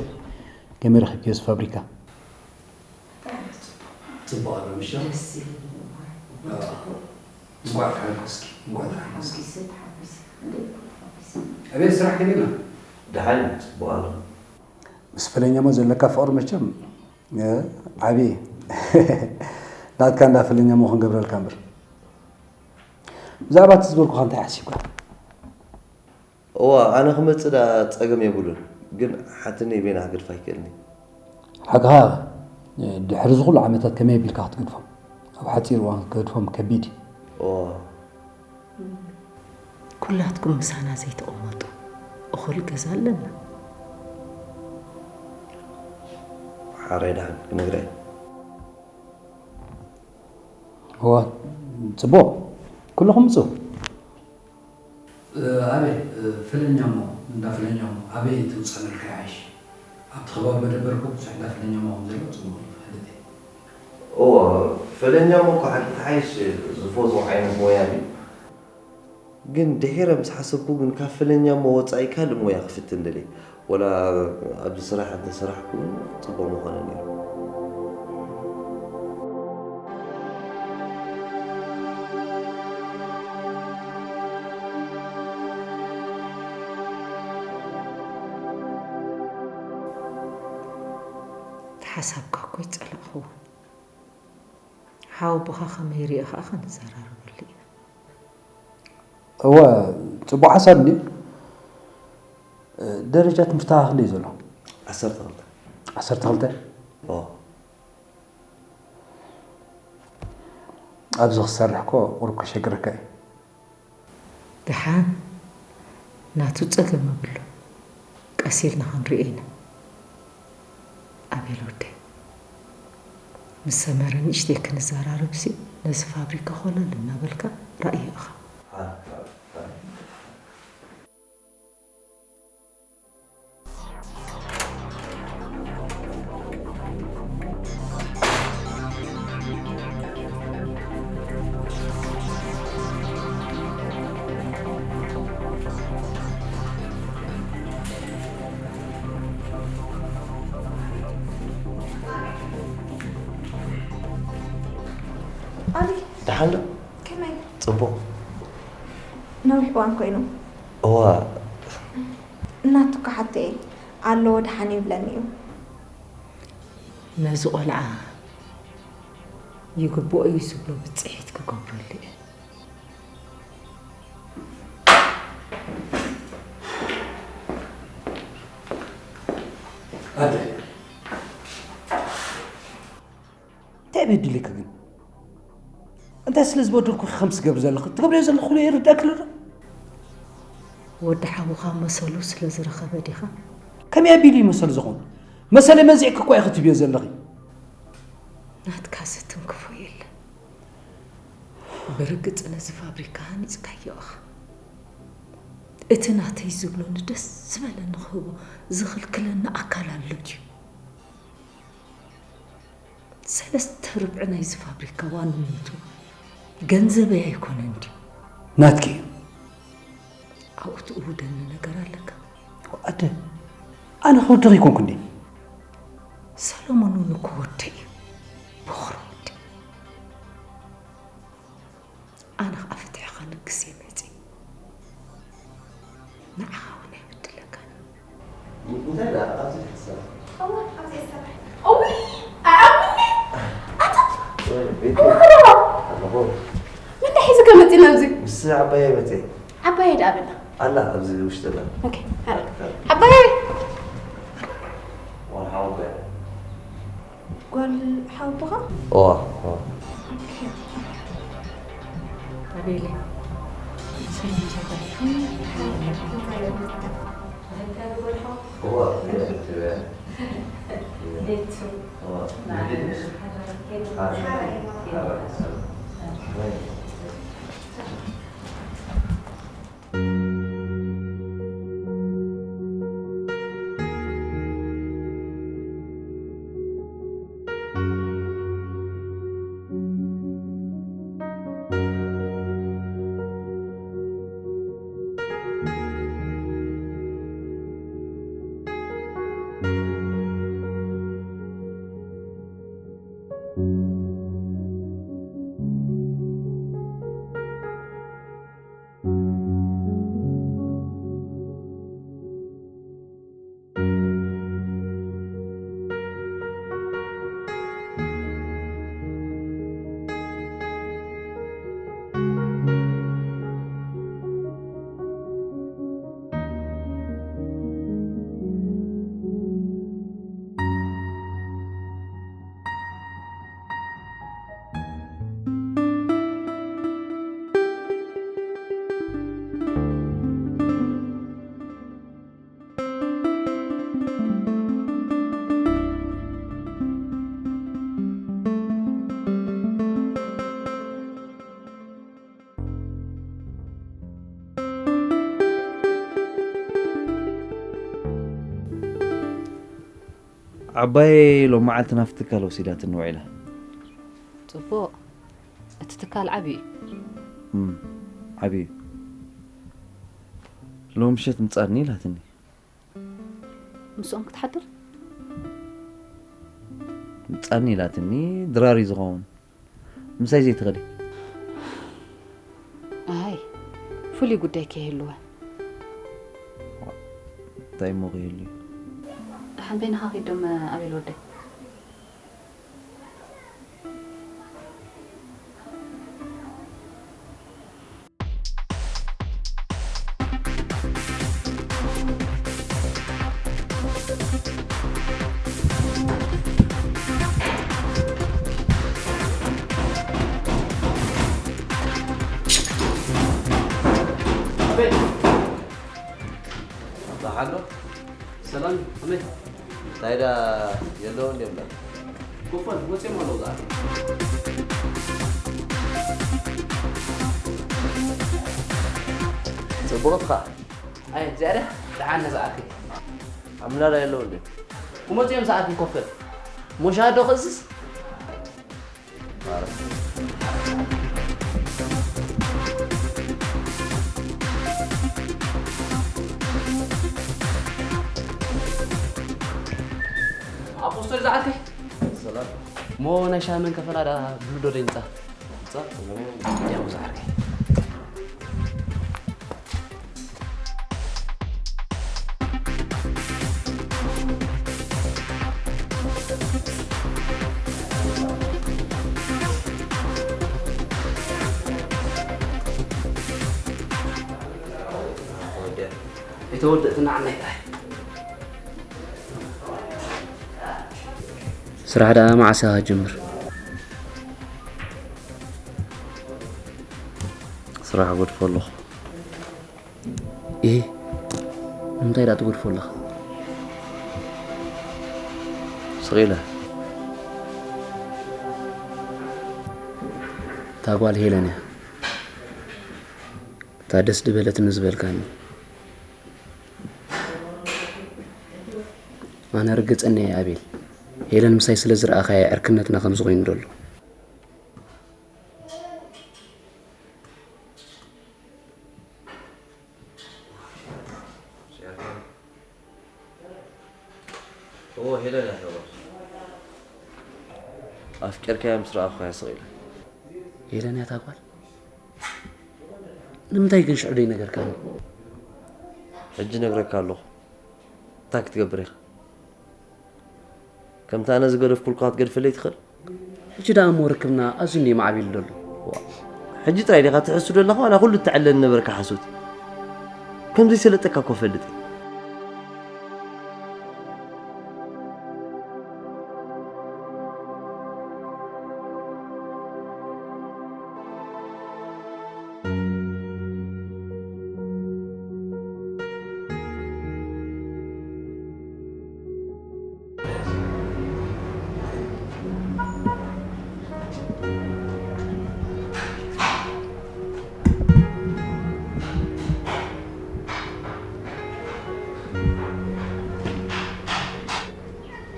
ከመይ ረኺብክዮ እዚ ፋብሪካ? ጽቡቕ ኣሎ፣ ምሽ? ደስ ይብል። ኣዎ። ጽቡቕ። እንኳዕ ተሓጎስኪ፣ እንኳዕ ተሓጎስኪ። ተሓጒሰ፣ ተሓጒሰ። እንዴት ተሓጒሰ? ኣቤት፣ ስራሕ ከመይ ኣሎ? ደሓን፣ ጽቡቕ ኣሎ። ምስ ፈለኛሞ ዘለካ ፍቕሪ መቸም፣ እ፣ ዓቢ። ናትካ እንዳ ፈለኛሞ ክንገብረልካ እምበር። ብዛዕባ እቲ ዝበልኩኻ እንታይ ሓሲብካ? እዋ፣ ኣነ ክመጽእ ደኣ ጸገም የብሉን። ግን ሓትነይ በይና ክገድፋ ኣይክእልን እየ። ሓቅኻ፣ ድሕሪ እዚ ኩሉ ዓመታት ከመይ ኣቢልካ ክትገድፎም? ኣብ ሓፂር እዋን ክትገድፎም ከቢድ እዩ። ኦ፣ ኩላትኩም ምሳና ዘይተቐመጡ እኹል ገዛ ኣለና። ሓራይ ደሓን ክነግራ እየ። እዋ፣ ፅቡቕ። ኩልኹም ምፁ። ኣበይ ፍለኛሞ፣ እንዳ ፍለኛሞ ኣበይ ትውፅእ መልካ ይሓይሽ? ኣብቲ ከባቢ መደበርኩም ብዙሕ እንዳ ፍለኛሞ ከም ዘሎ ፅቡቕ እዩ ዝፈልጥ እየ። እዎ፣ ፍለኛሞ እኮ ሓቂ ትሓይሽ ዝፎዞ ዓይነት ሞያ ድዩ? ግን ድሒረ ምስ ሓሰብኩ ግን ካብ ፍለኛሞ ወፃኢ ካልእ ሞያ ክፍትን ደልየ። ወላ ኣብዚ ስራሕ እንተሰራሕኩ እውን ፅቡቕ ምኾነ ነይሩ። እቲ ሓሳብካ እኮ ይጸላእኽዎ። ሓወቦኻ ከመይ ሪኦ ኸኣ ክንዘራረበሉ ኢና። እወ፣ ጽቡቕ ሓሳብ እንድዩ። ደረጃ ትምህርትኻ ክንደይ ዘሎ? ዓሰርተ ክልተ። ዓሰርተ ክልተ? ኦ። ኣብዚ ክሰርሕ እኮ ቁሩብ ከሸግረካ እዩ። ደሓን ናቱ ጸገም ኣብሉ። ቀስ ኢልና ክንሪኦ ኢና። ኣቤል ወደይ፣ ምስ ሰመረ ንእሽተይ ክንዘራረብሲ ነዚ ፋብሪካ ኮለል እናበልካ ራእዮ ኢኻ። ኣሊ ደሓን ዶ? ከመይ ጽቡቕ። ነዊሕ እዋን ኮይኑ እዋ እናቱ ክሓተ እየ ኣለዎ ደሓን ይብለኒ እዩ። ነዚ ቆልዓ ይግብኦ እዩ ዝብሎ ብፅሒት ክገብረሉ እየ። ኣደ እንታይ በዲለኪ ግን? እንታይ ስለ ዝበደልኩ ከም ትገብሪ ዘለኺ? ትገብርዮ ዘለኺ ኩሉ ይርዳእኪ ኣሎ ዶ? ወዲ ሓውኻ መሰሉ ስለ ዝረኸበ ዲኻ? ከመይ ኣቢሉ እዩ መሰሉ ዝኾን? መሰለይ መዚዕኪ እኮ ኢኺ ትብዮ ዘለኺ። ናትካ ዝትንክፎ የለን። ብርግጽ ነዚ ፋብሪካ ሃኒጽካዮ ኢኻ። እቲ ናተይ ዝብሎ ንደስ ዝበለ ንኽህቦ ዝኽልክለኒ ኣካል ኣሎ ድዩ? ሰለስተ ርብዒ ናይዚ ፋብሪካ ዋንነቱ ገንዘበይ ኣይኮነን ድዩ? ናትኪ እዩ። ኣብኡ ትእውደኒ ነገር ኣለካ? ኣደ፣ ኣነ ክወድኺ ኣይኮንኩ እንዴ? ሰሎሞን እውን እኮ ወደይ እዩ። ቦኽሪ ወደይ። ኣነ ኸዓ ፍትሒ ከንግስ እየ መፂእ። ንዓኻ እውን ኣይበድለካን። እንታይ ደኣ ኣብዚ ትሕሰብ? እዋ፣ ኣብዚ እየ ዝሰርሕ። እውይ፣ ኣዕምኒ! ኣታ! ወይ ቤት ኣለኹ። መን ሒዙ ከመፂ ናብዚ? ምስ ዓባየ መፅእ። ዓባየ ደኣ በላ። ኣላ ኣብዚ ውሽጢ ኣላ። ኦኬ፣ ሃረ። ዓባየ! ዋን ሓወቦያ። ጓል ሓውቦኻ? እዋ፣ እዋ። ኣቤለ። እዋ፣ እዋ። እዋ፣ እዋ። ዓባየ ሎም መዓልቲ ናብቲ ትካል ወሲዳትኒ ውዒላ። ጽቡቕ። እቲ ትካል ዓቢ እዩ። እም፣ ዓቢ እዩ። ሎም ምሸት ምጻኒ ኢላትኒ። ምስኦም ክትሓድር? ምጻኒ ኢላትኒ፣ ድራር እዩ ዝኸውን። ምሳይ ዘይትኸዲ? ኣይ፣ ፍሉይ ጉዳይ ከይህልወ። እንታይ እሞ ከይህሉ እዩ? ደሓን በይንኻ ኺድ ዶም ኣቤል ወደይ። ኣቤል። ደሓን ዶ? ሰላም፣ ከመይ? እንታይ ደኣ የለውን ድዮም ደኣ? ኮፈን፣ ወጺኦም ኣለዉ ደኣ። ጽቡቕ ኢኻ። ኣይ፣ እዚኣ ደኣ ደሓን ነዛ ኣኪ። ኣብ ምላዳ የለውን ድዮም? ክመጹ እዮም ሰዓት ይኮፈል። ሞሻ ዶ ክእዝዝ? ኣፖስቶል ዝዓርከይ። ሰላም። ሞ ናይ ሻሂ መንከፈላ ዳ ብሉ ዶ ደይምጻ? ምጻ? ያው ዝዓርከይ። ኣይተወደእትና ዓናይ ጥራይ። ስራሕ ደኣ መዓስ ኢኻ ጀምር? ስራሕ ጎድፎ ኣለኹ። እ፣ ንምንታይ ደኣ ትጎድፎ ኣለኻ? ስቕ ኢለ። እታ ጓል ሄለን እያ። እታ ደስ ድበለትኒ ዝበልካኒ። ኣነ ርግጸኛ እየ ኣቤል። ሄለን ምሳይ ስለ ዝረኣኻያ ዕርክነትና ከም ዝኾይኑ ደሎ። እዎ፣ ሄለን እያ ተባል። ኣፍቂርካያ ምስ ረኣኹያ ስቕ ኢለ። ሄለን እያ እታ ጓል? ንምንታይ ግን ሽዑ ደይነገርካኒ? ሕጂ ነግረካ ኣለኹ። እንታይ ክትገብር ኢኻ? ከምቲ ኣነ ዝገደፍኩልካ ክትገድፈለይ ትኽእል? ሕጂ ደኣ እሞ ርክብና ኣዝዩ እንድዩ ማዕቢሉ ዘሎ። ዋ፣ ሕጂ ጥራይ ዲኻ ትሕሱ ዘለኻ ዋላ ኩሉ እተዕለኒ ነበርካ ሓሶት? ከም ዘይሰለጠካ እኮ እፈልጥ እየ።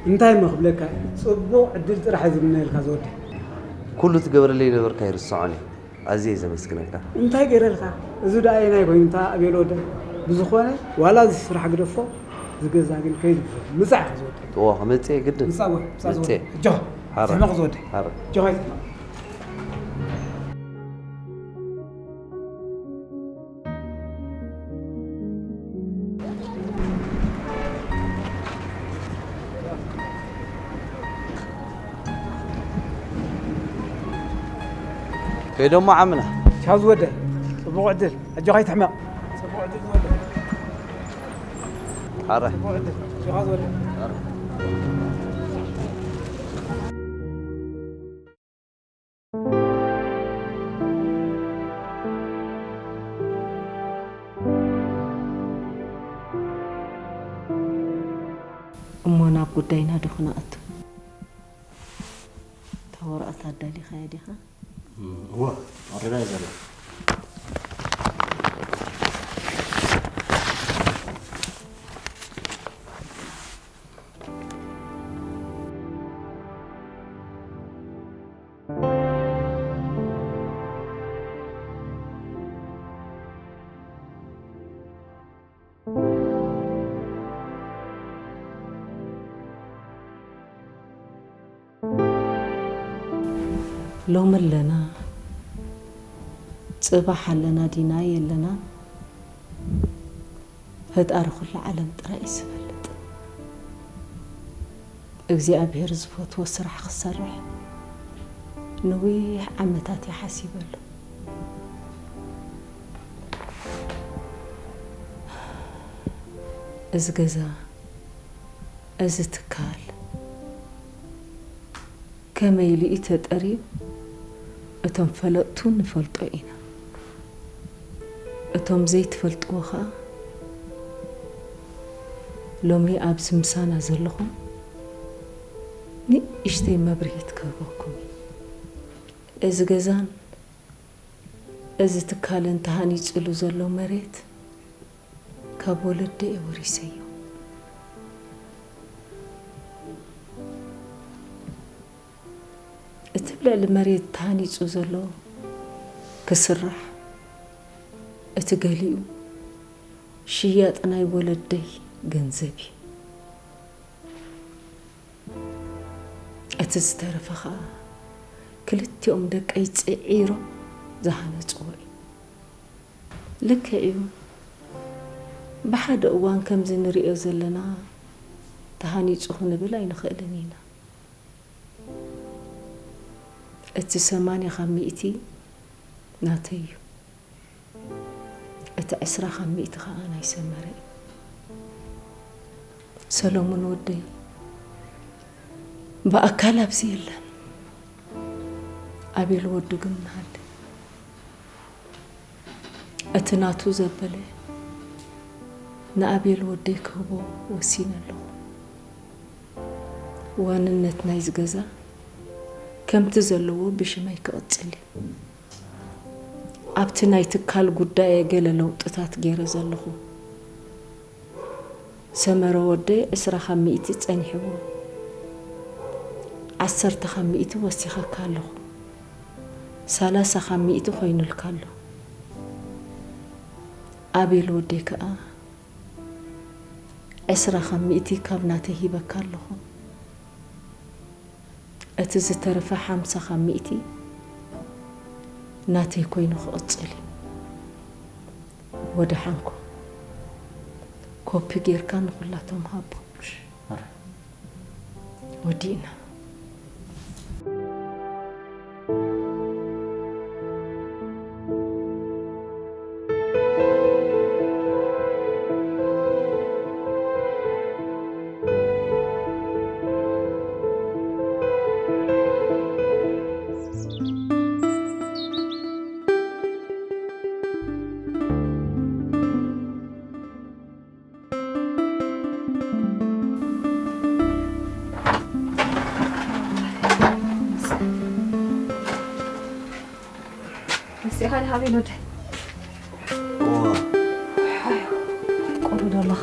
እንታይ እሞ ክብለካ፣ ጽቡቕ ዕድል ጥራሕ እየ ዝምነየልካ ዝወደይ። ኩሉ ትገብረለይ ነበርካ ይርስዖን እየ። ኣዝየ እየ ዘመስግነካ። እንታይ ገይረልካ? እዚ ደኣ ኣየናይ ኮይኑ እታ ኣቤል ወደይ? ብዝኾነ ዋላ እዚ ስራሕ ግደፎ፣ እዚ ገዛ ግን ከይዱ ምጻእ ኢኻ ዝወደይ። እዎ፣ ክመጽእ እየ ግድን። ምጻእ ወይ፣ ምጻእ መጽእ። ዝወደይ። እጆኻ፣ ሓረ። ሕመቕ ዝወደይ። ሓረ። እጆኻ ይትሕመቕ። ከይዶሞ ዓምና። ቻው ዝወደ፣ ጽቡቕ ዕድል። ኣጆኻ ኣይትሕመቕ። ጽቡቕ ዕድል ዝወደ። ኣረ። ጽቡቕ ዕድል። ኣጆኻ ዝወደ። እሞ ናብ ጉዳይና ዶ ክነኣቱ? እታ ወረቐት ኣዳሊኻያ ዲኻ? እም፣ እወ፣ ኣሪራ እየ ዘላ። ሎሚ ኣለና፣ ጽባሕ ኣለና ዲና የለና፣ ፈጣሪ ኩሉ ዓለም ጥራይ እዩ ዝፈልጥ። እግዚኣብሔር ዝፈትዎ ስራሕ ክሰርሕ ነዊሕ ዓመታት እየ ሓሲበሉ። እዚ ገዛ፣ እዚ ትካል፣ ከመይ ኢሉ እዩ ተጠርዩ? እቶም ፈለጥቱ ንፈልጦ ኢና። እቶም ዘይትፈልጥዎ ኸኣ፣ ሎሚ ኣብዚ ምሳና ዘለኹም ንእሽተይ መብርሂት ክህበኩም እዩ። እዚ ገዛን እዚ ትካልን ተሃኒጹሉ ዘሎ መሬት ካብ ወለደይ እየ ወሪሰዮ። እቲ ልዕሊ መሬት ተሃኒጹ ዘሎ ክስራሕ፣ እቲ ገሊኡ ሽያጥ ናይ ወለደይ ገንዘብ እዩ። እቲ ዝተረፈ ኸኣ ክልቲኦም ደቀይ ጽዒሮም ዝሃነጽዎ እዩ። ልክዕ እዩ። ብሓደ እዋን ከምዚ ንርእዮ ዘለና ተሃኒጹ ክንብል ኣይንኽእልን ኢና። እቲ ሰማንያ ካብ ሚእቲ ናተይ እዩ። እቲ ዕስራ ካብ ሚእቲ ኸኣ ናይ ሰመረ እዩ። ሰሎሙን ወደይ ብኣካል ኣብዚ የለን። ኣቤል ወዱ ግን ንሃለ። እቲ ናቱ ዘበለ ንኣቤል ወደይ ክህቦ ወሲነ ኣለኹ። ዋንነት ናይዚ ገዛ ከምቲ ዘለዎ ብሽመይ ክቕጽል እዩ። ኣብቲ ናይ ትካል ጉዳየ ገለ ለውጥታት ገይረ ዘለኹ። ሰመረ ወደይ ዕስራ ካብ ሚእቲ ጸኒሕዎ። ዓሰርተ ካብ ሚእቲ ወሲኸካ ኣለኹ። ሰላሳ ካብ ሚእቲ ኮይኑልካ ኣሎ። ኣቤል ወደይ ከኣ ዕስራ ካብ ሚእቲ ካብ ናተይ ሂበካ ኣለኹ። እቲ ዝተረፈ ሓምሳ ካብ ሚእቲ ናተይ ኮይኑ ክቕጽል እዩ። ወደሓንኩም። ኮፒ ጌርካ ንኹላቶም ሃቦ። ወዲእና። እስቲ ሓደ ሃበይ ወደይ። እዋ። ቆሉ ዶ ኣለኻ?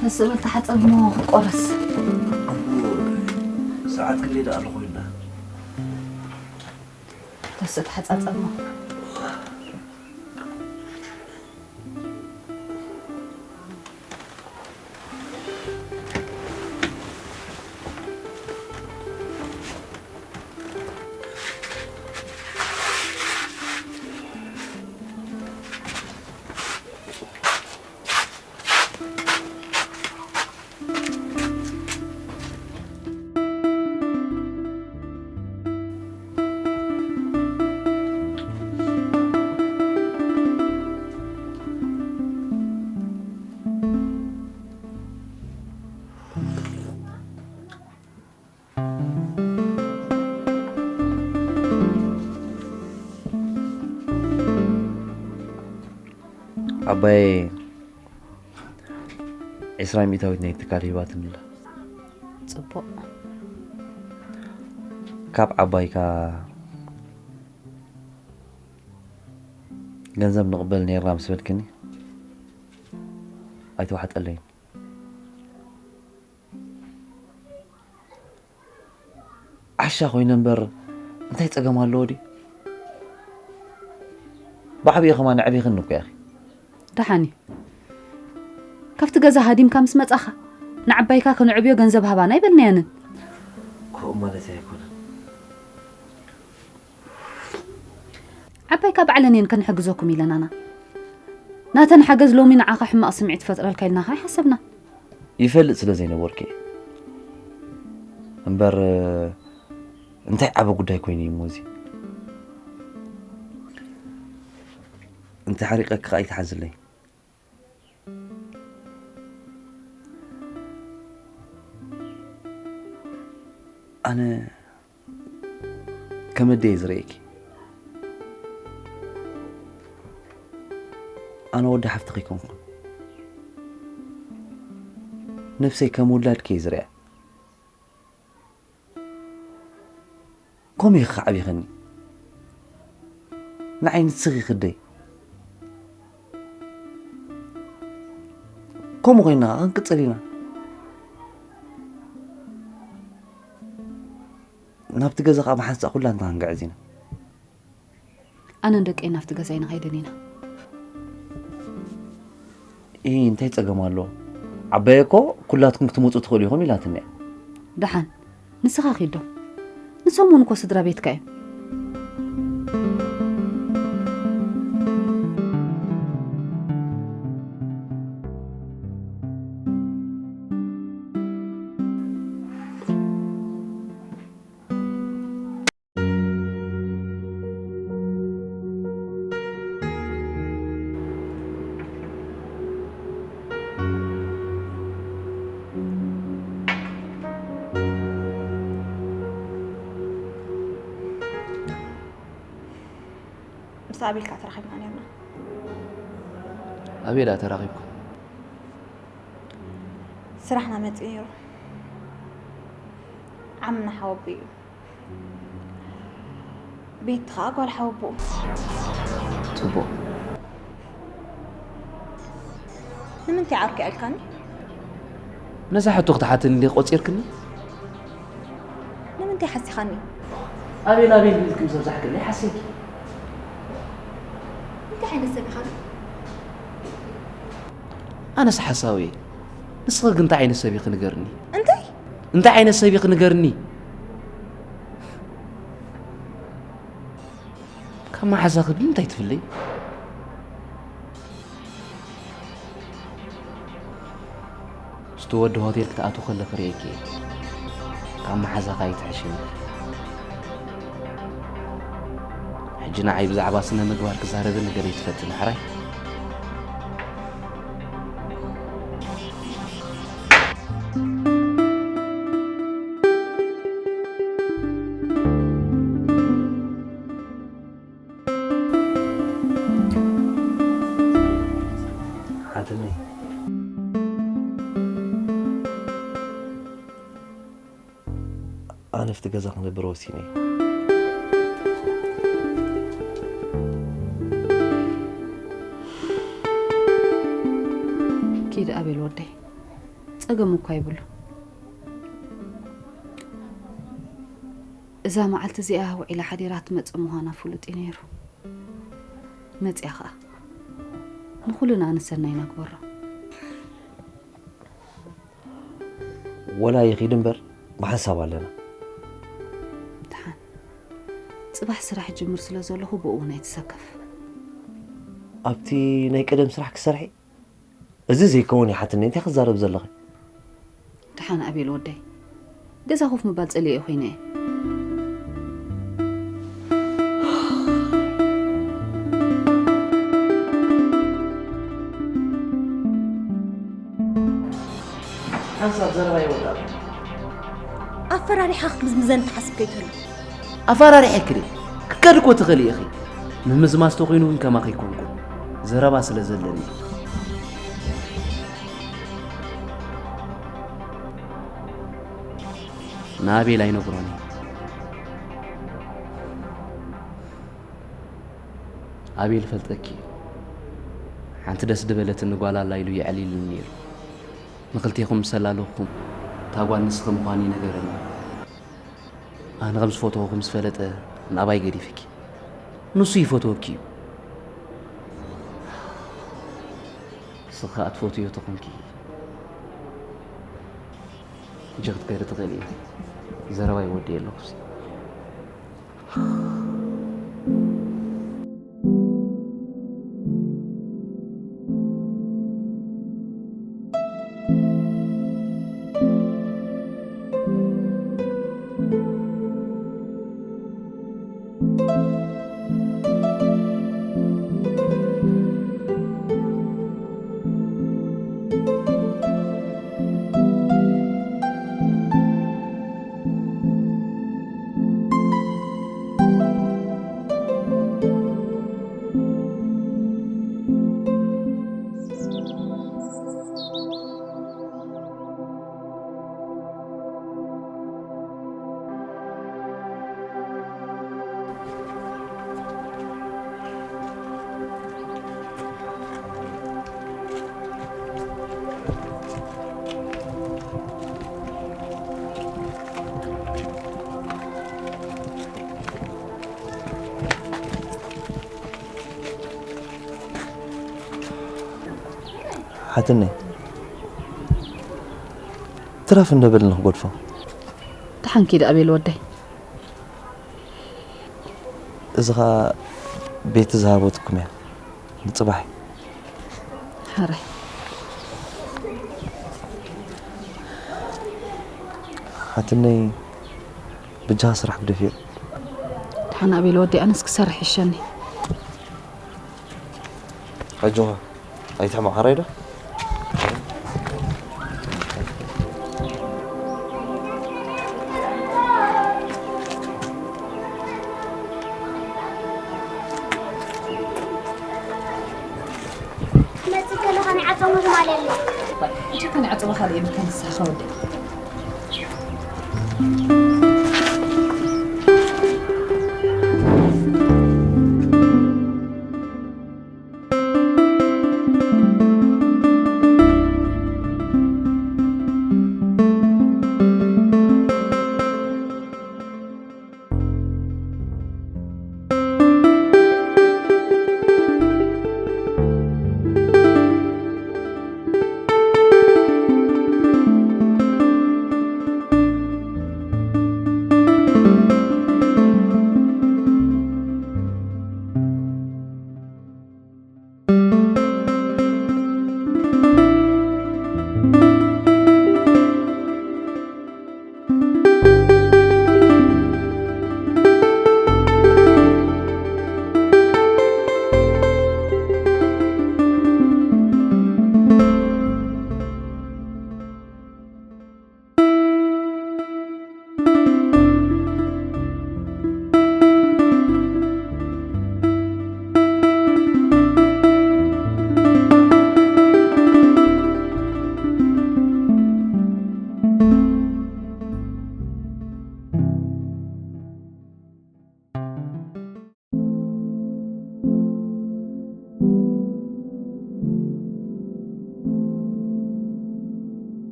ተስእ በል ተሓጸብ እሞ ክትቆረስ። ሰዓት ክንደይ ደኣ ኣሎ ኮይና? ተስእ ተሓጻጸብ እሞ። ዓባይ ዒስራ ሚእታዊት ናይ ትካል ሂባትኒ ኣላ። ጽቡቕ። ካብ ዓባይካ ገንዘብ ንቕበል ነይርና ምስ በልክኒ ኣይተዋሕጠለይን። ዓሻ ኮይነ እምበር እንታይ ጸገም ኣለዎ ድዩ? ብዓብዪ ከማን ኣዕቢኽኒ እኮ ኢኺ። ደሓን እዩ። ካብቲ ገዛ ሃዲምካ ምስ መጻኻ፣ ንዓባይካ ከነዕብዮ ገንዘብ ሃባና ኣይበልናየንን። ከምኡ ማለት ኣይኮነን። ዓባይካ ባዕለን እየን ከንሕግዘኩም ኢለናና። ናተን ሓገዝ ሎሚ ንዓኻ ሕማቕ ስምዒት ፈጥረልካ ኢልናኻ ኣይሓሰብና። ይፈልጥ ስለ ዘይነበርኩ እየ። እምበር እንታይ ዓቢ ጉዳይ ኮይኑ እዩ እሞ እዚ? እንተሓሪቐኪ ከኣ ይትሓዝለይ። ኣነ ከም ኣደ እየ ዝርእየኪ። ኣነ ወዲ ሓፍትኺ ኣይኮንኩን። ነብሰይ ከም ውላድኪ እየ ዝርእያ። ከምኡ ኢኺ ከዓቢኽኒ። ንዓይ ንስኺ ክደይ። ከምኡ ኮይንና ክንቅጽል ኢና። ናብቲ ገዛ ከኣ ብሓንሳእ ኩላትና ክንግዕዝ ኢና። ኣነን ደቀይ ናብቲ ገዛ ኢና ከይደን ኢና። ኢ እንታይ ጸገም ኣለዎ? ዓባየ እኮ ኩላትኩም ክትመጹ ትኽእሉ ኢኹም ኢላትኒ እያ። ደሓን ንስኻ ኺዶ። ንሶም እውን እኮ ስድራ ቤትካ እዮም። ምስ ኣቤል ከኣ ተራኺብና ነርና። ኣበይ ደኣ ተራኺብኩም? ስራሕና መጺኡ ነይሩ። ዓምና ሓወቦ እዩ። ቤቲ ከኣ ጓል ሓወቦኡ። ጽቡቕ። ንምንታይ ዓርኩ ኣልካኒ? ነዛ ሕቶ ክትሓትኒ እንዴ ቆጺርክኒ? ንምንታይ ሓሲኻኒ? ኣቤል፣ ኣቤል ኢልኪ ምስ ኣብዛሕክለይ ሓሲብኪ። እንታይ ዓይነት ሰብ ኢኻ? ኣነስ ሓሳዊ እየ። ንስኺ ግን እንታይ ዓይነት ሰብ ኢኺ ንገርኒ? እንታይ? እንታይ ዓይነት ሰብ ኢኺ ንገርኒ? ካብ መሓዛኺ ብምንታይ ትፍለይ? ምስቲ ወዲ ሆቴል ክትኣትው ከለኺ ርእየኪ እየ። ካብ መሓዛኺ ኣይትሕሽን ኢኺ። ሕጂ ንዓይ ብዛዕባ ስነ ምግባር ክዛረበኒ ገለ ይትፈትን ሕራይ? ሓትነይ፣ ኣነ ኣብቲ ገዛ ክነብር ወሲነ እየ። ኪድ ኣቤል ወደይ፣ ጸገም እኳ ይብሉ። እዛ መዓልቲ እዚኣ ውዒላ ሓዲራ ትመጽእ ምዃና ፍሉጥ እዩ ነይሩ። መጺኣ ኸኣ። ንኹልና ንሰናይ ነግበሮ። ወላ ይኺድ እምበር ብሓንሳብ ኣለና። ደሓን። ጽባሕ ስራሕ ጅምር ስለ ዘለኹ ብኡ እውን ኣይትሰከፍ። ኣብቲ ናይ ቀደም ስራሕ ክሰርሒ? እዚ ዘይከውን እዩ ሓትነይ፣ እንታይ ክዛረብ ዘለኺ? ደሓን ኣቤል ወደይ፣ ገዛ ኮፍ ምባል ጸሊኤ ኮይነ እየ። ሓንሳብ ዘረባ ይወዳእ። ኣፈራሪሓ ክትምዝምዘን ትሓስብ ከይትህሉ። ኣፈራሪሐ ክደ ክትከዲ እኮ ትኽእሊ ኢኺ። ምምዝማዝ ተኾይኑ ግን ከማኺ ኣይኮንኩን። ዘረባ ስለ ዘለኒ። ንኣቤል ኣይነግሮን እየ። ኣቤል ይፈልጠኪ እዩ። ሓንቲ ደስ ድበለትኒ ጓል ኣላ ኢሉ የዕሊሉኒ ነይሩ። ንኽልቴኹም ምስ ኣላለኹኹም እታ ጓል ንስኺ ምዃኑ ይነገረኒ። ኣነ ከም ዝፈትዎ ከም ዝፈለጠ ንኣባይ ገዲፍኪ። ንሱ ይፈትወኪ እዩ። ንስኺ ከኣ ትፈትውዮ ተኾንኪ፣ ሕጂ ክትከዲ ትኽእል እየ። ዘረባይ ወዲእ ኣለኹ። ሓትነይ፣ ትረፍ እንደ በልን ንክገድፎ። ደሓን ኪድ ኣቤል ወደይ። እዚ ኸኣ ቤቲ ዝሃበትኩም እያ። ንጽባሕ። ሕራይ። ሓትነይ፣ ብጃኻ ስራሕ ግደፍዮ። ደሓን ኣቤል ወደይ፣ ኣነስ ክሰርሕ ይሸኒ። ኣጆኻ፣ ኣይትሕመቕ፣ ሕራይ ዶ? መጽእ ከለኻ ናይ ዓጸሞ ትማሊ ኣሎ። ሕጂ ከ ናይ ዓጸሞ ካልእ የብልካን ንስኻ ወደይ።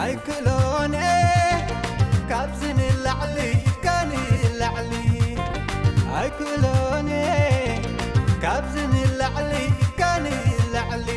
ኣይክእሎን እየ ካብዚ ንላዕሊ፣ ኢድካ ንላዕሊ። ኣይክእሎን እየ ካብዚ ላዕሊ ከኒ ላዕሊ